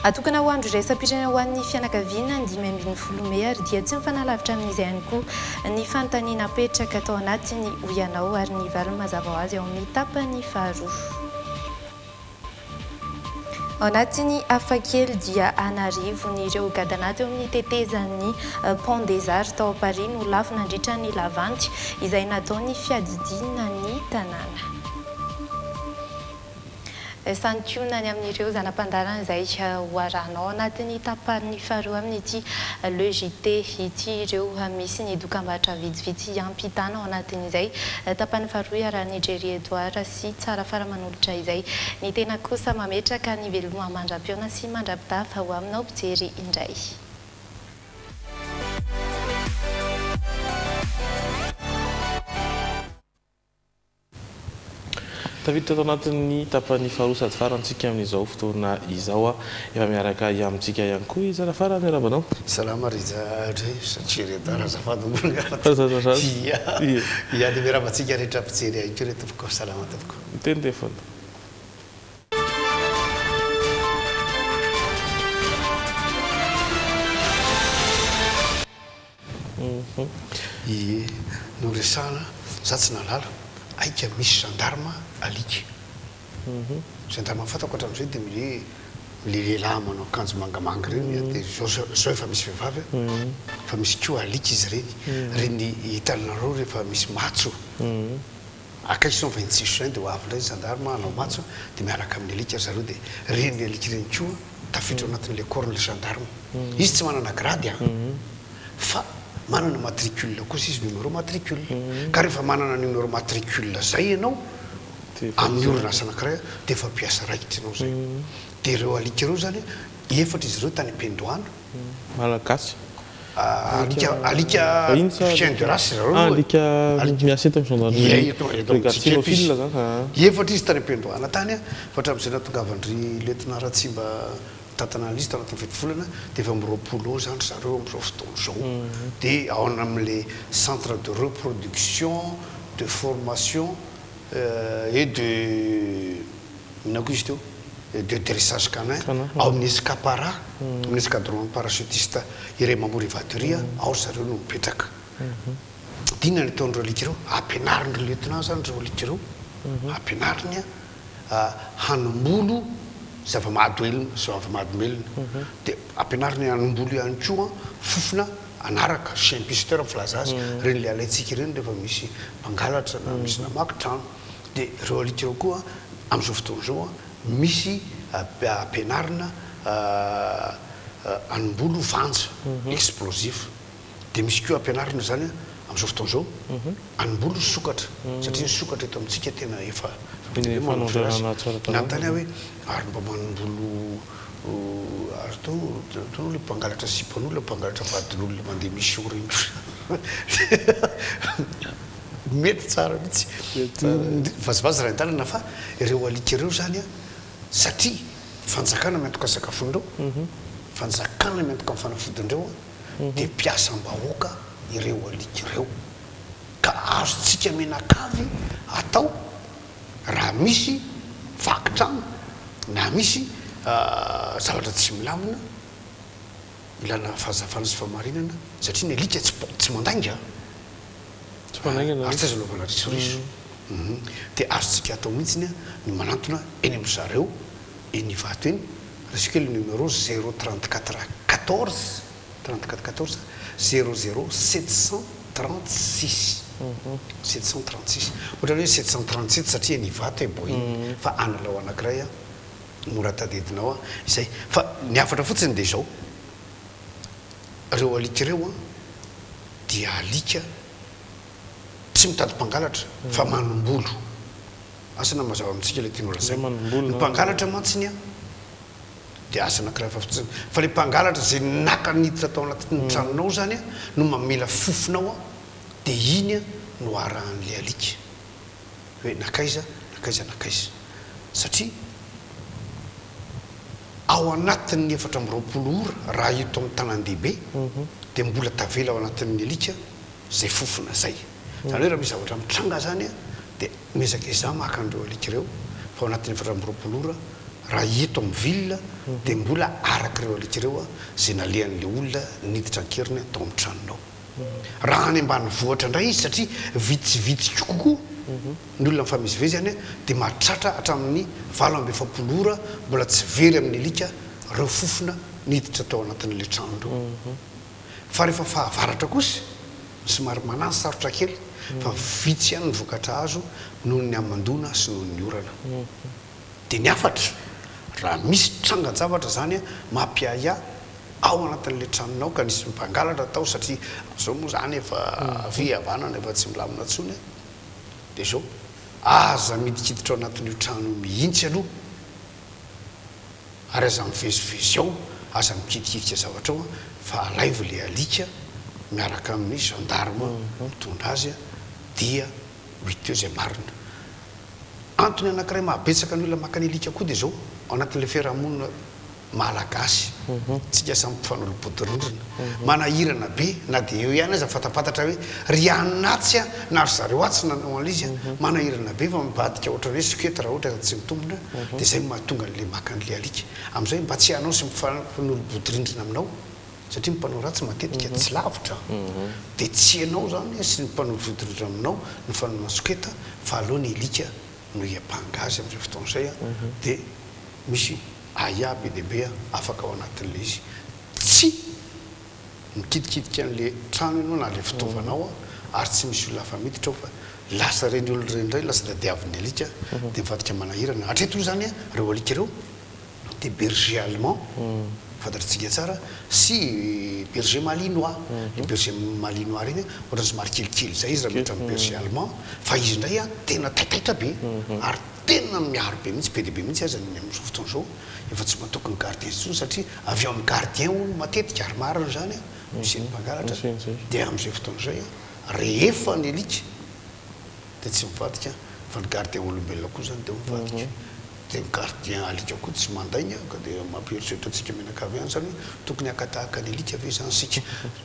Atokana ho andro iraisam-pirenena ho an'ny fianakaviana ny 15 mey ary dia tsy mifanalavitra amin'izay ihany koa ny fanontaniana apetraka tao anatin'ny Hoy Ianao ary ny valiny mazava ho azy ao amin'ny tapany faharoa. Ao anatin'ny hafakely dia an'arivony ireo gadana teo amin'ny tetezan'ny Pont des Arts tao Paris no lavo nandritra ny lavanty izay nataon'ny fiadidiana ny tanàna. Santionany amin'ireo zana-pandaharana izay ho arahanao anatin'ny tapany faharoa amin'ity Le JT ity ireo. Misy ny dokambarotra vitsivitsy hiampitana ao anatin'izay tapany faharoa iarahan'i Jerry Edouard sy Tsarafara manolotra izay. Ny tena kosa mametraka ny veloma mandra-pihaona sy mandra-pitafa ho aminao mpijery indray. Tafiditra ato anatin'ny tapany faharoa sady farany tsika amin'izao fotoana izao. Efa miaraka amintsika ihany koa i Zarafara, miarahaba anao. Salama Rija ry satria ry azafady moa ny Ia ia dia miarahaba antsika rehetra mpijery ahy koa re tompoko. Salama tompoko. Miteny téléphone. Ie, noresahana, za tsy nahalala, aika misy gendarme alika. Gendarme fantako hatramin'izay dia le le lehilahy manao akanjo mangamanga ireny, dia zao zao efa misy vehivavy an, fa misy koa alika izy ireny, ireny hitanareo rehefa misy matso, akaiky izao 26 juin dia ho avy indray ny gendarme hanao matso dia miaraka amin'ny alika ry zareo dia ireny alika ireny koa tafiditra ao anatin'ilay corps-n'ilay gendarme. Izy tsy manana grade an! Fa manana matricule kosa izy, numéro matricule. Ka rehefa manana numéro matricule zay ianao amin'ny orinasa anankiray dia efa mpiasa raikitra ianao zay. Dia ireo alika ireo zany, efatra izy ireo tany am-piandohana. Malagasy. Alika alika chien de race zareo aloha e. Alika miasa eto amin'ny gendarmerie. Ie, eto eto amintsika eto izy. Efatra izy tany am-piandohana tany fa hatramin'izay nahatongavan-dry lieutenant Ratsimba nitantana an'izy tao anatin'ny fito volana dia efa amby 20 eo izany ry zareo amin'izao fotoana izao. Dia ao amin'ilay centre de reproduction, de formation et de inona koa izy teo? de dressage canin ao amin'ny Escapara, amin'ny escadron parachutiste iray Mamory Ivato iry, ao ry zareo no mipetraka. Dia inona no ataon'ireo alika ireo? Ampianarin'ireo lieutenant izany ireo alika ireo, ampianariny hanambolo zava-mahadoelina, zava-mahadomelina. Dia ampianariny hanambolo ihany koa fofona anaraka, chien pisteur ny filaza azy, ireny ilay alaintsika ireny rehefa misy mpangalatra na misy namaky trano. Dia ireo alika ireo koa amin'izao fotoana izao misy ampianarina hanambolo vanja, explosif. Dia misy koa ampianarina izany amin'izao fotoana izao hanambolo sokatra satria ny sokatra eto amintsika tena efa be dia be manao azy. Nanontany aho hoe ary mba manambolo ary toa toa ilay mpangalatra sipan'olona, mpangalatra vadin'olona mandeha mission ireny koa. Mety tsara mihitsy. Vazivazy ray an-dalana fa ireo alika ireo izany an, satria fanjakana miantoka ny sakafon'ireo, fanjakana miantoka ny fanafodin'ireo an, dia mpiasam-bahoaka ireo alika ireo. Ka azontsika mianakavy atao raha misy vaky trano na misy zavatra tsy milamina, ilana fahazavana sy fahamarinana, satria ny alika tsy mandainga an. Tsy manainga Ary tsy azo anaovana risoriso. Dia azontsika atao mihitsy ny manantona eny amin-dry zareo eny Ivato eny, raiso kely ny numéro zéro 34 14 34 14 zéro zéro 736 736. Ohatran'ny hoe 737 satria eny Ivato e Boina fa analao anankiray mora tadidinao izay. Fa ny hafatra fotsiny dia izao, ireo alika ireo an, dia alika tsy mitady mpangalatra fa manimbolo. Asa na mazava amintsika ilay tiany holazaina. Ny mpangalatra mantsiny an, dia asa anankiray hafa fotsiny. Fa ilay mpangalatra izay naka niditra tao anatin'ny tranonao izany an, no mamela fofona ao an, dia iny an no arahan'ilay alika. Hoe nankaiza, nankaiza, nankaiza. Satria ao anatin'ny 24 ora raha eto amin'ny tanan-dehibe dia mbola tavela ao anatin'ny alika izay fofona izay. Izany hoe raha misy zavatra mitranga izany dia miezaka izaho maka an'ireo alika ireo fa ao anatin'ny 24 ora raha eto amin'ny ville dia mbola arak'ireo alika ireo izay nalehan'ilay olona niditra an-keriny tao amin'ny tranonao. Raha any ambanivohitra indray izy satria vitsivitsy kokoa ny olona mifamezivezy any dia mahatratra hatramin'ny 48 ora mbola tsy very amin'ny alika ireo fofona niditra tao anatin'ilay trano ireo. Fa rehefa fahavaratra kosa somary manano sarotra kely fa vitsy ihany ny vokatra azo noho ny hamandoana sy noho ny orana. Dia ny hafatra, raha misy trangan-javatra izany mampiahiahy ao anatin'ilay tranonao ka nisy mpangalatra tao satria amin'izao moa izany efa havia havanana efa tsy milamina intsony dia izao, aza midikiditra ao anatin'io trano io mihitsy aloha ary aza mivezivezy ao, aza mikidikitika zavatra ao fa alaivo ilay alika miaraka amin'ny gendarme mitondra azy dia ho hita eo izay marina. Antony anankiray mahabetsaka ny olona maka ny alika koa dia izao, ao anatin'ilay fiarahamonina malagasy, tsika samy mpifanolo-bodirindrina, manahirana be na dia eo ihany aza fantapantatra hoe ry anona atsy a, na ry zareo atsy nanao an'ilay izy a, manahirana be fa mivadika ohatran'ny hoe soketa raha ohatra ka tsy mitombina, dia izay no mahatonga an'ilay maka an'ilay alika. Amin'izay mba tsy hanao sy mifanolo-bodirindrina aminao, satria ny mpanao ratsy matetika tsy lavitra, dia tsy ianao izany sy ny mpanolo-bodirindrina aminao no fanao soketa fa aleo ny alika no hiampanga azy amin'izay fotoana izay dia misy ahiahy be dia be afaka ao anatin'ilay izy. Tsy mikidikidiky an'ilay trano ianao na ilay fitaovana ao ary tsy misy olona hafa miditra ao fa lasa ireny olona ireny indray lasa tadiavin'ny alika dia mivadika manahirana. Hatreto aloha izany ireo alika ireo dia berger allemand fantatritsika tsara sy berger malinois. Ny berger malinois ireny ohatran'ny somary kelikely izay izy raha miohatra amin'ny berger allemand fa izy indray tena taitaitra be ary tena miaro be mihitsy, be dia be mihitsy aza ny amin'izao fotoana izao efa tsy matoky ny gardien intsony satria avy ao amin'ny gardien hono matetika ary marina izany. Misy ny mpangalatra dia amin'izay fotoana izay rehefa ny alika dia tsy mivadika fa ny gardien olombelona koa izany dia mivadika. Dia ny gardien alika koa tsy mandainga ka dia mampieritreritra antsika mianakavy ihany izany hoe tokony haka tahaka ny alika ve izany isika.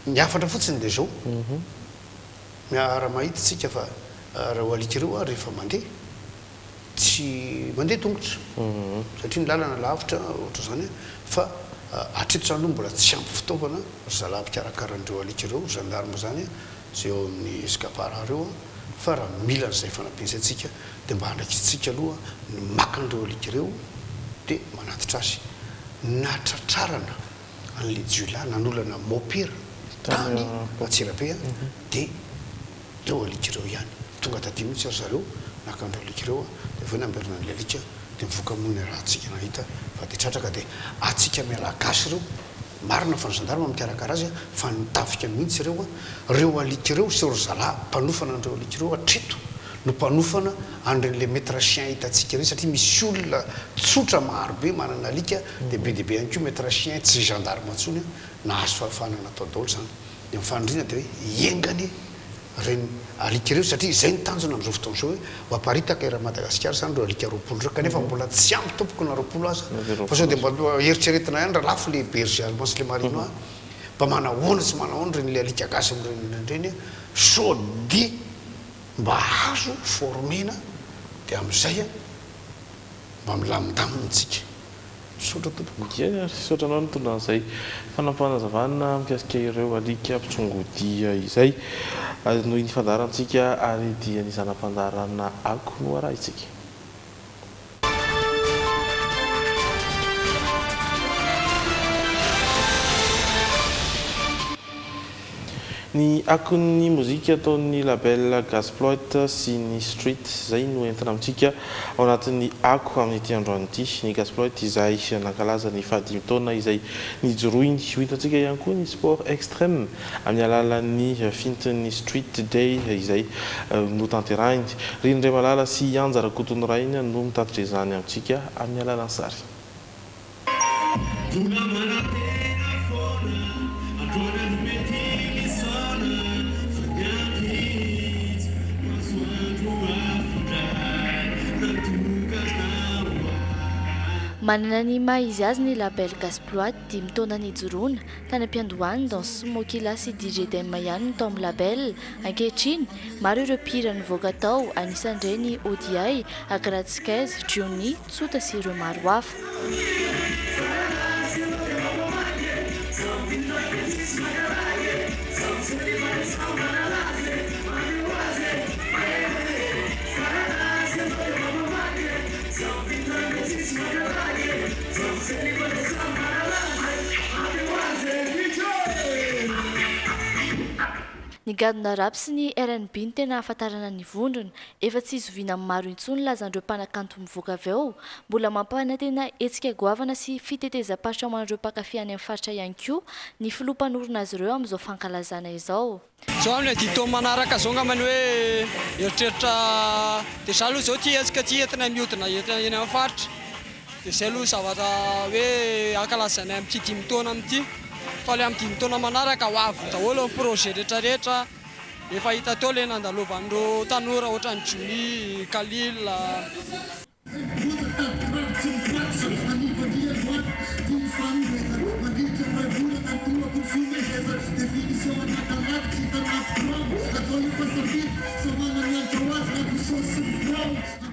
Ny hafatra fotsiny dia izao, miara-mahita isika fa ireo alika ireo rehefa mandeha tsy mandeha tongotra satria ny lalana lavitra ohatr'izany fa hatreto izany aloha mbola tsy ampy fitaovana ry zalahy mpikarakara an'ireo alika ireo, gendarme izany izay ao amin'ny Scapara ireo fa raha mila an'izay fanampiana izay tsika dia mba andraikitsika aloha ny maka an'ireo alika ireo dia manatitra azy. Natratrarana an'ilay jiolahy nanolana mopera tany Antsirabe dia Ireo alika ireo ihany. Tonga taty mihitsy ry zareo naka an'ireo alika ireo dia avy eo namerina an'ilay alika dia mivoaka moa ny rahantsika nahita fa dia tratra ka dia antsika mialagasy ireo. Marina fa ny gendarme mikarakara azy fa ny tafika mihitsy ireo. Ireo alika ireo sy ry zalahy mpanofana an'ireo alika ireo hatreto no mpanofana an'ireny le maître chien hitantsika ireny satria misy olona tsotra maro be manana alika dia be dia be ihany koa maître chien tsy gendarme intsony nahazo fahafahana natao daholo izany. Ny faniriana dia hoe enga anie ireny alika ireo satria izay no tanjona amin'izao fotoana izao hoe ho aparitaka eran'i Madagasikara izany ireo alika 20 ireo kanefa mbola tsy ampy tompoko na 20 aza fa sao dia mba eritreretina ihany raha lafo ilay berger allemand sy ilay malinois mba manahoana sy manahoana ireny ilay alika gasy amin'ireny ireny sao dia mba azo former-na dia amin'izay mba milamindamina isika. Misaotra tompoko. Dieny ary misaotra anao nitondra an'izay fanapanazavana mikasika ireo alika mpitsongodia izay. Noho ny fandaharantsika ary dia ny zana-pandaharana ako no arahintsika. Ny akon'ny mozika ataon'ny label Gasploit sy ny Street izay no entina amintsika ao anatin'ny ako amin'ity androany ity. Ny Gasploit izay nankalaza ny fahadimy taona izay nijoroiny. Ho hitantsika ihany koa ny sport extreme amin'ny alalan'ny fintin'ny Street Day izay notanterahiny. Rindriamalala sy Anja Rakotonirainy no mitatitra izany amintsika amin'ny alalan'ny sary. Mbola manantena foana, androany andro mety misaona fa ny ampitso masoandro hafa indray natokana ho ahy. Manana ny maha izy azy ny Label Gasploit, dimy taona nijoroana. Tany am-piandohany, Dans Smokila sy DJ Dem ihany no tao amin'ny label. Ankehitriny, maro ireo mpihira nivoaka tao, anisan'ireny ODI, Agratskez, Juni, Tsota sy ireo maro hafa. Ny gadona rap sy ny rnb no tena ahafantarana ny vondrona. Efa tsy zoviana amin'ny maro intsony ny lazan'ireo mpanakanto mivoaka avy ao. Mbola mampanantena hetsika goavana sy fitetezam-paritra ho an'ireo mpankafy any amin'ny faritra ihany koa ny filoha mpanorina azy ireo amin'izao fankalazana izao. Zao amin'ny adito manaraka zao angambany hoe eritreritra déjà aloha zao ty hetsika ty entina miodina entina eny amin'ny faritra de zay aloha zavatra hoe ankalazainay amin'ity dimy taona amin'ity fa le amin'ny dimy taona manaraka ho avy daholo ny projet rehetra rehetra efa hita teo le nandalovan'ireo tanora ohatran'i Johnny, Khalil.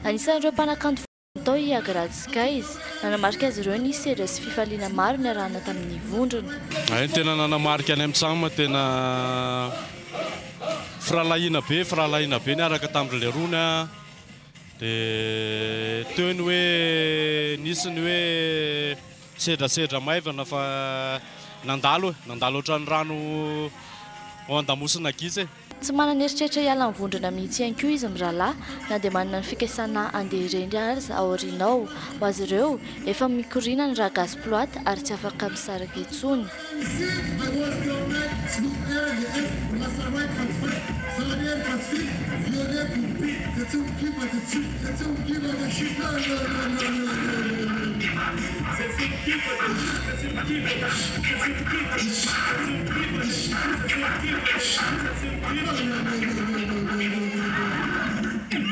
Anisan'ireo mpanakanto tao i Agrad Skies. Nanamarika azy ireo ny sedra sy fifaliana maro niarahana tamin'ny vondrona. Hay ny tena nanamarika any amin'ny Tsam tena firahalahiana be, firahalahiana be niaraka tamin-dry lerony a. Dia teo ny hoe nisy ny hoe sedrasedra maivana fa nandalo e, nandalo ohatran'ny rano ao an-damosina gisa e. Tsy manana eritreritra hiala amin'ny vondrona mihitsy ihany koa izy mirahalahy na dia manana ny fikasana handeha irery aza aoriana ao. Ho azy ireo, efa mikoriana ny rà gasy ploate ary tsy afaka misaraka intsony.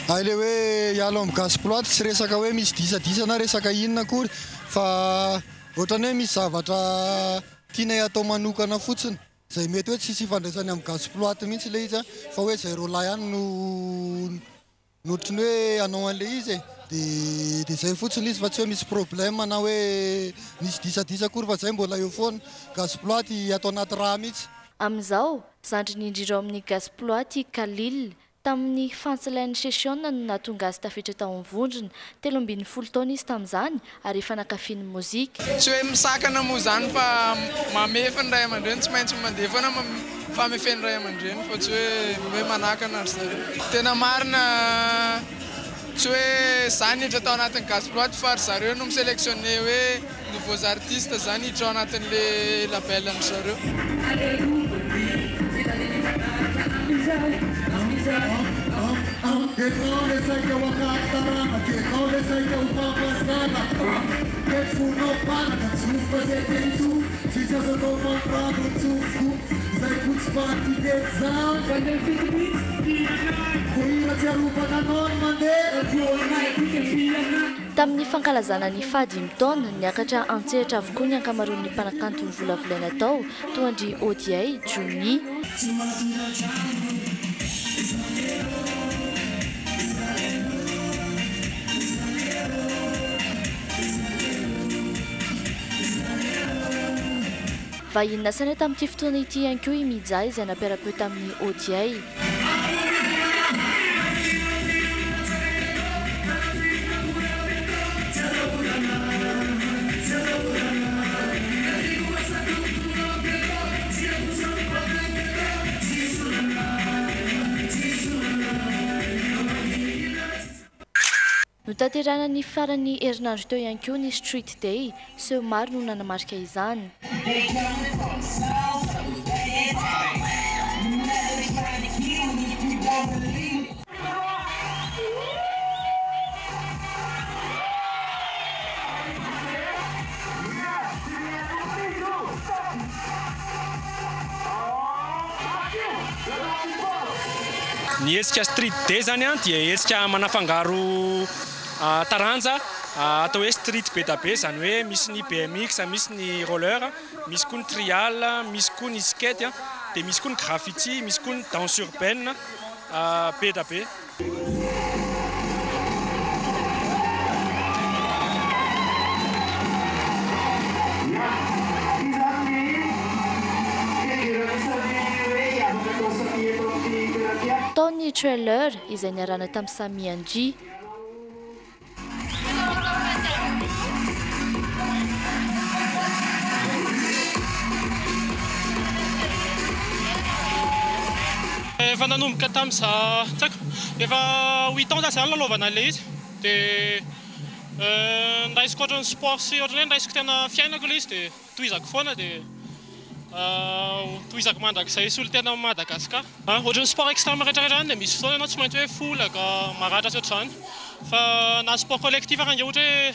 Hay le hoe hiala ao amin'ny Gasy-Ploite tsy resaka hoe misy disadisa na resaka inona akory fa ohatran'ny hoe misy zavatra tianay atao manokana fotsiny izay mety hoe tsisy ifandraisany amin'ny Gasy-Ploite mihitsy ilay izy fa hoe izay roalahy ihany no no ohatran'ny hoe hanao an'ilay izy e, dia dia izay fotsiny izy fa tsy hoe misy problème na hoe nisy disadisa akory fa izay mbola eo foana, Gasy Ploite ato anaty rà mihitsy. Amin'izao, zandriny indrindra ao amin'ny Gasy Ploite i Khalil. Tamin'ny fantsy-line session no nahatonga azy tafiditra tao amin'ny vondrona. 13 taona izy tamin'izany ary efa nankafy ny mozika. Tsy hoe misakana moa izany fa mamefy ny ray aman-dreny, tsy maintsy mandeha foana famefen'ny ray aman-dreny fa tsy hoe hoe manakana ry zareo. Tena marina tsy hoe za niditra tao anatin'ny Gasy Boite fa ry zareo no mi-selectionner hoe nouveaux artistes zany hiditra ao anatin'le label an-dry zareo. Tamin'ny fankalazana ny fahadimy taona, niakatra an-tsehatra avokoa ny ankamaroan'ny mpanakanto novolavolaina tao, toa an-dry Odiay, Johnny. Vahiny nasaina tamin'ity fotoana ity ihany koa i Mija izay nampiara-peo tamin'i Odiay. Notanterahina ny faran'ny herinandro teo ihany koa ny Street Day, seho maro no nanamarika izany. Ny hetsika Street Day zany dia hetsika manafangaro taranja atao hoe street be da be, izany hoe misy ny BMX, misy ny roller, misy koa ny trial, misy koa ny skate, dia misy koa ny graffiti, misy koa ny danse urbaine, be da be. Tao ny trailer izay niarahana tamin'i Sammy Angie. Efa nanomboka tamin'ny za, tsy haiko, efa huit ans za zany nilalaovana an'ilay izy dia niraisiko ohatran'ny sport sy ohatran'ny hoe niraisiko tena fiainako ilay izy dia tohizako foana dia tohizako mandrakizay solontena amin'i Madagascar. Ohatran'ny sport extreme rehetra rehetra zany dia misy fotoana ianao tsy maintsy hoe folaka, maratra sy ohatr'izany fa na sport collectif ary ange ohatra hoe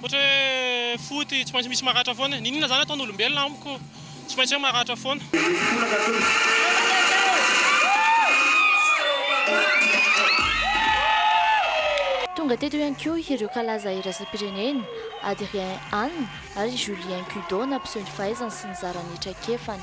ohatra hoe foot tsy maintsy misy maratra foana e, n'inon'inona zany ataon'olombelona amiko tsy maintsy hoe maratra foana. Tonga teto ihany koa ireo kalaza iraisam-pirenena, Adrien Anne ary Julien Cudo nampiseho ny fahaizany sy nizara ny traikefany.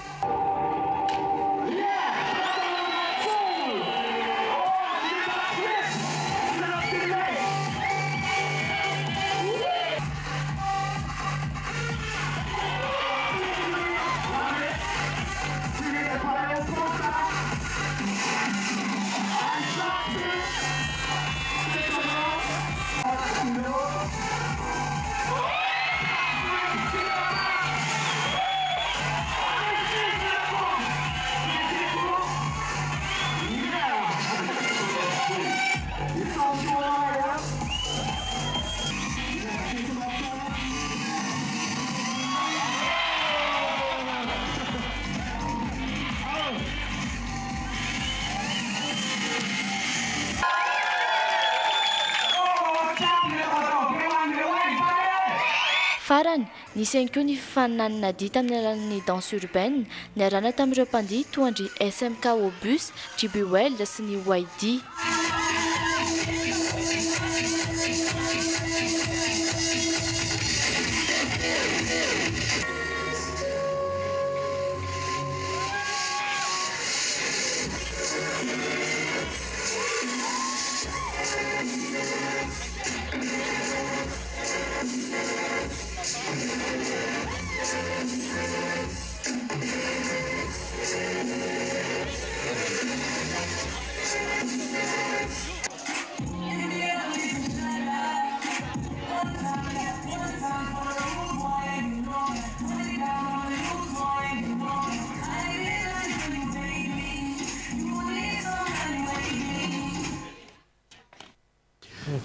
Farany, nisy ihany koa ny fifaninanana dihy tamin'ny alalan'ny danse urbaine, niarahana tamin'ireo mpandihy toa an-dry SMK Obus, JB Weld sy ny YD.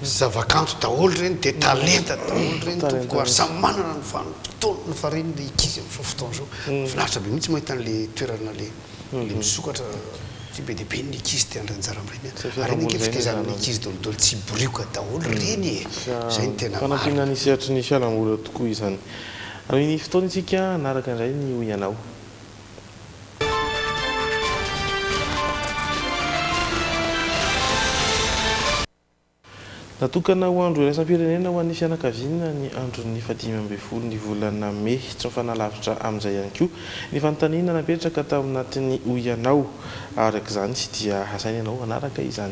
Zavakanto daholo ireny dia talenta daholo ireny tompoko ary samy manana ny vanim-potoanany fa ireny ilay ankizy amin'izao fotoana izao mahafinaritra be mihitsy mahita an'ilay toerana ilay ilay misokatra satria be dia be ny ankizy te handray anjara amin'ireny an! Ary ireny ange fitaizana ny ankizy daholo tsy hiborioka daholo ireny e! Izay no tena marina. Fanampiana ny sehatry ny fialamboly tokoa izany. Amin'ny fotoana isika hanaraka indray ny hoy ianao. Natokana ho andro iraisam-pirenena ho an'ny fianakaviana ny andron'ny fahadimy ambin'ny folo ny volana mey. Tsy mifanalavitra amin'izay ihany koa ny fanontaniana napetraka tao anatin'ny Hoy Ianao. Araka izany dia asaina ianao hanaraka izany.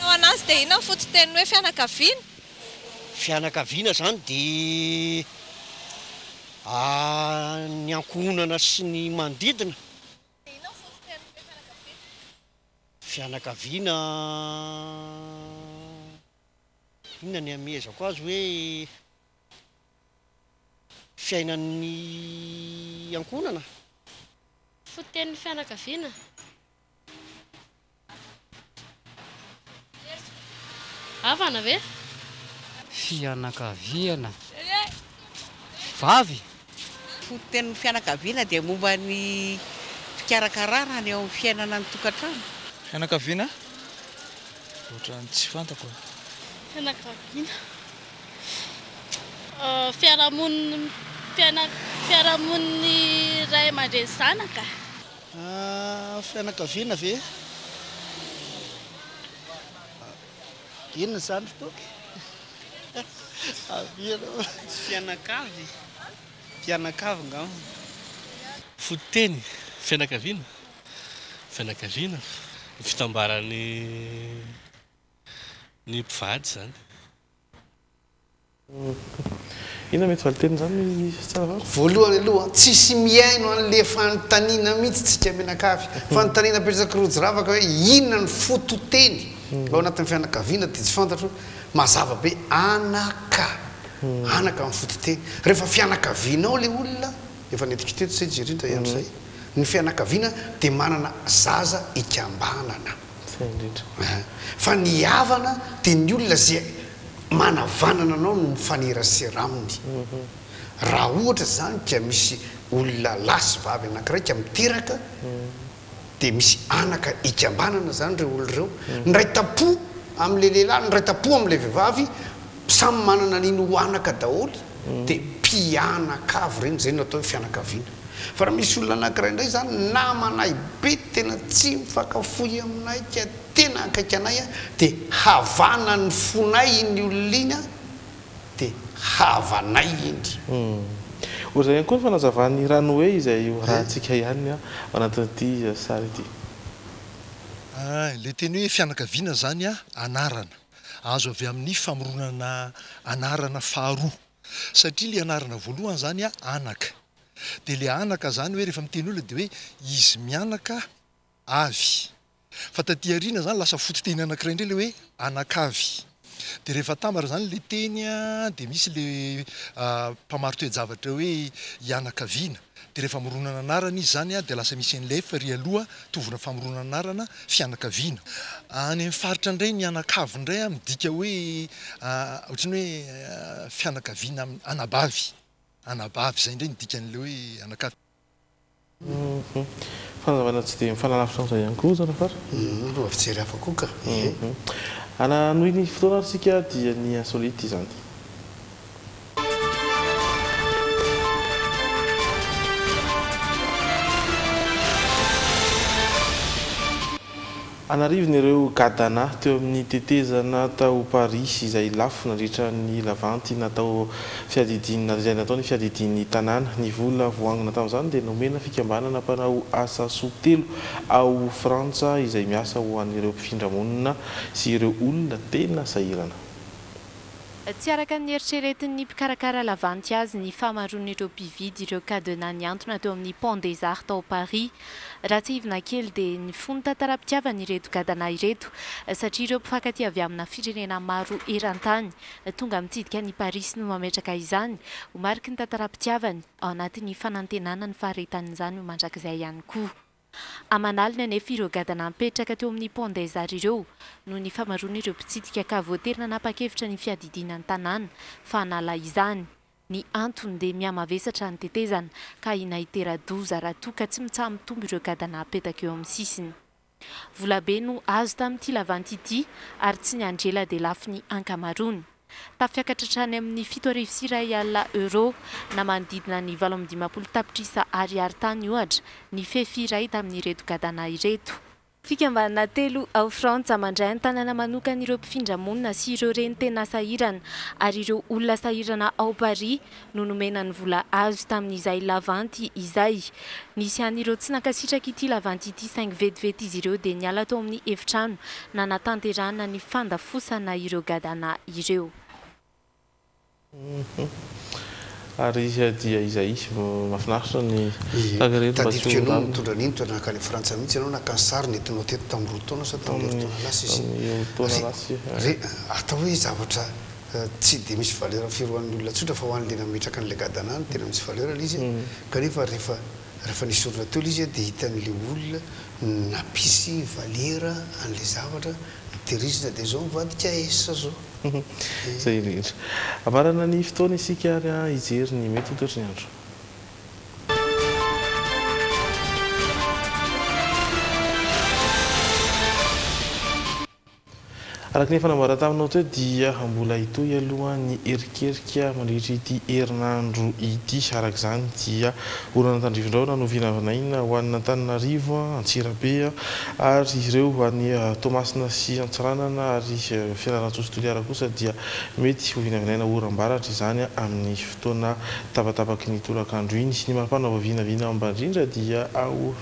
Ho an'azy dia inona ny fototenin'ny hoe fianakaviana? Fianakaviana izany dia ny ankohonana sy ny manodidina. Dia inona ny fototenin'ny hoe fianakaviana? Fianakaviana, inona ny hamehezako azy hoe fiainan'ny ankohonana? Fototenin'ny fianakaviana? Havana ve? Fianakaviana. Vavy? Fototenin'ny fianakaviana dia momba ny fikarakarana ny eo amin'ny fiainana ny tokantrano. Fianakaviana? Ohatran'ny tsy fantako e. Fianakaviana. Fiarahamonin'ny fiarahamonin'ny ray aman-dreny zanaka. Fianakaviana ve? Inona izany ry Toky? Avia aloha. Fianakavy? Mpianakavy ngamba. Fototeny, fianakaviana, fianakaviana, ny fitambaran'ny ny mpivady izany. Inona mety valin-tenin'izany Tsaravalona? Voalohany aloha, tsisy mihaino an'le fanontaniana mihitsy tsika mianakavy. Fanontaniana apetrak'i Rojo Ravaka hoe inona ny fototeny ao anatin'ny fianakaviana dia tsy fantatro. Mazava be, anaka. Anaka ny fototeny. Rehefa fianakavianao le olona, efa nentiko teto izay Jerry indray andro izay, ny fianakaviana dia manana zaza ikambanana. Zay indrindra. Fa ny havana dia ny olona izay manavanana anao no mifanerasera aminy. Raha ohatra izany ka misy olona lahy sy vavy anankiray ka miteraka dia misy anaka ikambanana izany ireo olona ireo. Ny iray tampo amin'ilay lehilahy, ny iray tampo amin'ilay vehivavy, samy manana an'iny ho anaka daholo dia mpianakavy ireny, izay no atao hoe fianakaviana. Fa raha misy olona anankiray indray izany namanay be tena tsy mifankafohy aminay ka tena akaiky anay dia havanan'ny fonay iny olona iny dia havanay iny. Ohatr'izay ihany koa ny fanazavan'i Ranoe izay ho arahantsika ihany ao anatin'ity sary ity. Ilay teny hoe fianakaviana izany anarana azo avy amin'ny famoronana anarana faharoa satria ilay anarana voalohany izany anaka Dia ilay anaka izany hoe rehefa miteny olona dia hoe izy mianaka avy. Fa taty aoriana izany lasa fototeny anankiray indray ilay hoe anakavy. Dia rehefa atambatra izany ilay teny dia misy ilay mpamari-toe-javatra hoe ianakaviana. Dia rehefa amoronana anarana izy izany dia lasa misy an'ilay f ery aloha tovona famoronana anarana fianakaviana. Any amin'ny faritra indray ny anakavy indray midika hoe ohatran'ny hoe fianakaviana anabavy. Anabavy, izay indray ny dikan'ilay hoe anakavy. Fanazavana tsy dia mifanalavitra amin'izay ihany koa Zanafara. Mba fijery hafa koa ka. Ie. Hanohy ny fotoana ary isika dia ny insolite izany. An'arivony ireo gadana teo amin'ny tetezana tao Paris izay lafo nandritra ny lavanty natao fiadidiana izay natao ny fiadidian'ny tanàna. Ny vola voaangona tamin'izany dia nomena fikambanana mpanao asa soa telo ao Frantsa izay miasa ho an'ireo mpifindra monina sy ireo olona tena sahirana. Tsy araka ny eritreretin'ny mpikarakara lavanty azy ny fahamaroan'ireo mpividy ireo cadenas nihantona teo amin'ny Pont des Arts tao Paris. Raha tsiahivina kely dia nifono tantaram-pitiavana ireto gadana ireto satria ireo mpifankatia avy amina firenena maro eran-tany tonga mitsidika an'i Parisy no mametraka izany ho mariky ny tantaram-pitiavany ao anatin'ny fanantenana ny faharetan'izany ho mandrakizay ihany koa. Aman'aliny anefa ireo gadana mipetraka teo amin'ny Pont des Arts ireo noho ny famaroan'ireo mpitsidika ka voatery nanapa-kevitra ny fiadidiana ny tanàna fa hanala izany. Ny antony dia mihamavesatra ny tetezana ka ahiana hitera-doza raha toa ka tsy mitsaha-mitombo ireo gadana apetaka eo amin'ny sisiny. Volabe no azo tamin'ity lavanty ity ary tsy niandry ela dia lafo ny ankamaroany. Tafiakatra hatrany amin'ny 1701 euros na manodidina ny 58 tapitrisa ariary tany ohatra ny fefy iray tamin'ireto gadana ireto. Fikambanana telo ao Frantsa mandray an-tanana manokana ireo mpifindra monina sy ireo reny tena sahirana ary ireo olona sahirana ao Paris no nomena ny vola azo tamin'izay lavanty izay. Nisy ihany ireo tsy nankasitraka ity lavanty ity saingy vetivety izy ireo dia niala tao amin'ny efitrano nanatanterahana ny fandafosana ireo gadana ireo. Ary dia izay, mahafinaritra ny tahaka ireto mba tsy Tadidiko ho ianao rariny. nitondra an'iny toa nankany Frantsa mihitsy ianao naka ny sary nentinao teto tamin'ny 2 taona sa tamin'ny herintaona lasa izy. Tamin'ny herintaona lasa izy. Re, atao hoe zavatra tsy dia misy valeur firy ho an'ny olona tsotra fa ho an'ilay nametraka an'ilay gadana no tena misy valeur ilay izy kanefa rehefa rehefa nesorina teo ilay izy dia hitan'ilay olona nampisy valeur an'ilay zavatra notehirizina dia izao mivadika S izao. Izay indrindra. Hamarana ny fotoana isika ary hijery ny mety ho toetry ny andro. Araka ny efa nambara taminao teo dia mbola hitohy aloha ny erikerika mandritra ity herinandro ity. Araka izany dia orana tandrifin-drahona no vinavinaina ho an'Antananarivo, Antsirabe ary ireo any Toamasina sy Antsiranana ary Fianarantsoa sy Toliara kosa dia mety ho vinavinaina oram-baratra izany amin'ny fotoana tapatapaky ny tolakandro iny. Ny maripana voavinavina ambany indrindra dia ao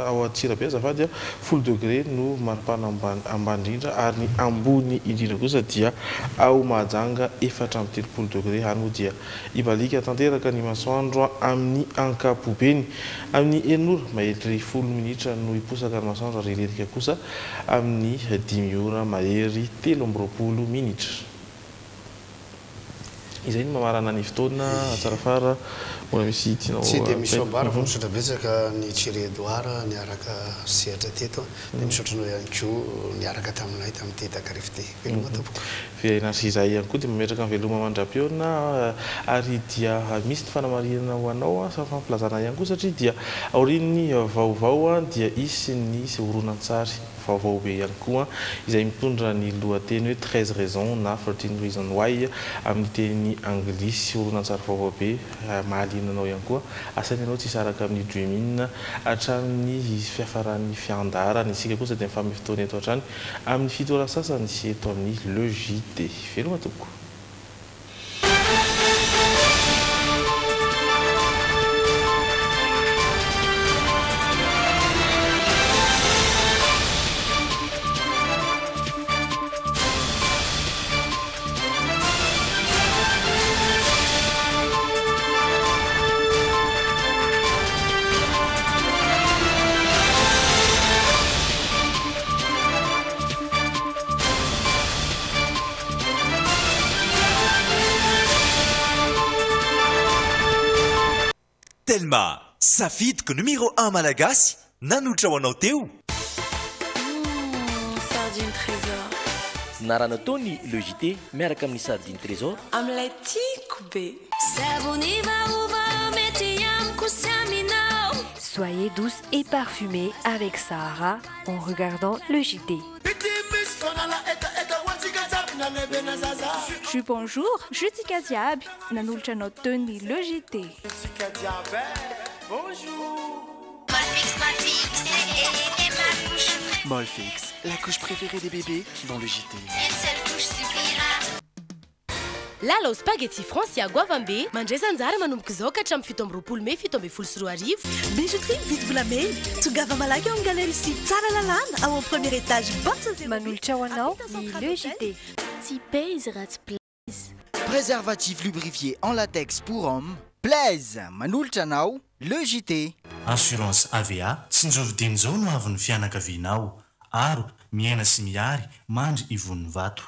ao Antsirabe azafady, 10 degré no maripana ambany ambany indrindra ary ny ambony indrindra kosa dia ao Mahajanga 34 degré ary moa dia hibaliaka tanteraka ny masoandro amin'ny ankapobeny. Amin'ny 6 ora mahery 10 minitra no hiposaka ny masoandro ary hilentika kosa amin'ny 5 ora mahery 23 minitra. Izay no mamarana ny fotoana Tsarafara, mbola misy tianao Tsy dia misy ampitaina? ambara fa misaotra betsaka an'i Thierry Edouard niaraka sehatra teto dia misaotra anao ihany koa niaraka taminay tamin'ity takariva ity. Veloma tompoko. Velona sy izahay ihany koa dia mametraka ny veloma mandra-pihaona ary dia misy ny fanamarihana ho anao sy fampilazana ihany koa satria dia aorian'ny vaovao dia hisy ny horonantsary vaovao be ihany koa izay mitondra ny lohateny hoe 13 raisons na 13 reasons why amin'ny teny anglisy. Horonantsary vaovao be mahaliana anao ihany koa. Asaina ianao tsy hisaraka amin'ny Dream'in hatramin'ny fiafaran'ny fiandaharana. Isika kosa dia mifanome fotoana eto hatrany amin'ny 7 ora sasany eto amin'ny Le JT. Veloma tompoko. Telma, safidiko numéro un malagasy nanolotra ho anao teo. Sardine Trésor. Narana tao ny Le JT miaraka amin'ny Sardine Trésor. Amin'ilay tiako be. Savony vaovao mety amiko sy aminao. Soyez douce et parfumée avec Sahara en regardant le JT. Jus bonjour, jus tsika jiaby, nanolotra anao teo ny Le JT. Molfix, la couche préférée des bébés dans le JT. Une seule couche suffira. Lalao Spaghetti Francia goavambe, mandraisa anjara manomboka izao ka hatramin'ny 27 mey 2017. Bijouterie Mividy Volamena, tongava malaky ao amin'ny Galerie Sivy Tsaralalàna ao amin'ny premier étage box zéro huit. Manolotra ho anao ny Le JT. Tsy paizy raha tsy blaze. Préservatif lubrifié en latex pour homme, Blaze, manolotra anao Le JT. Assurance AVA, tsinjovy dieny izao no avin'ny fianakavianao. Aro, miaina sy mihary, mandry ivon'ny vato.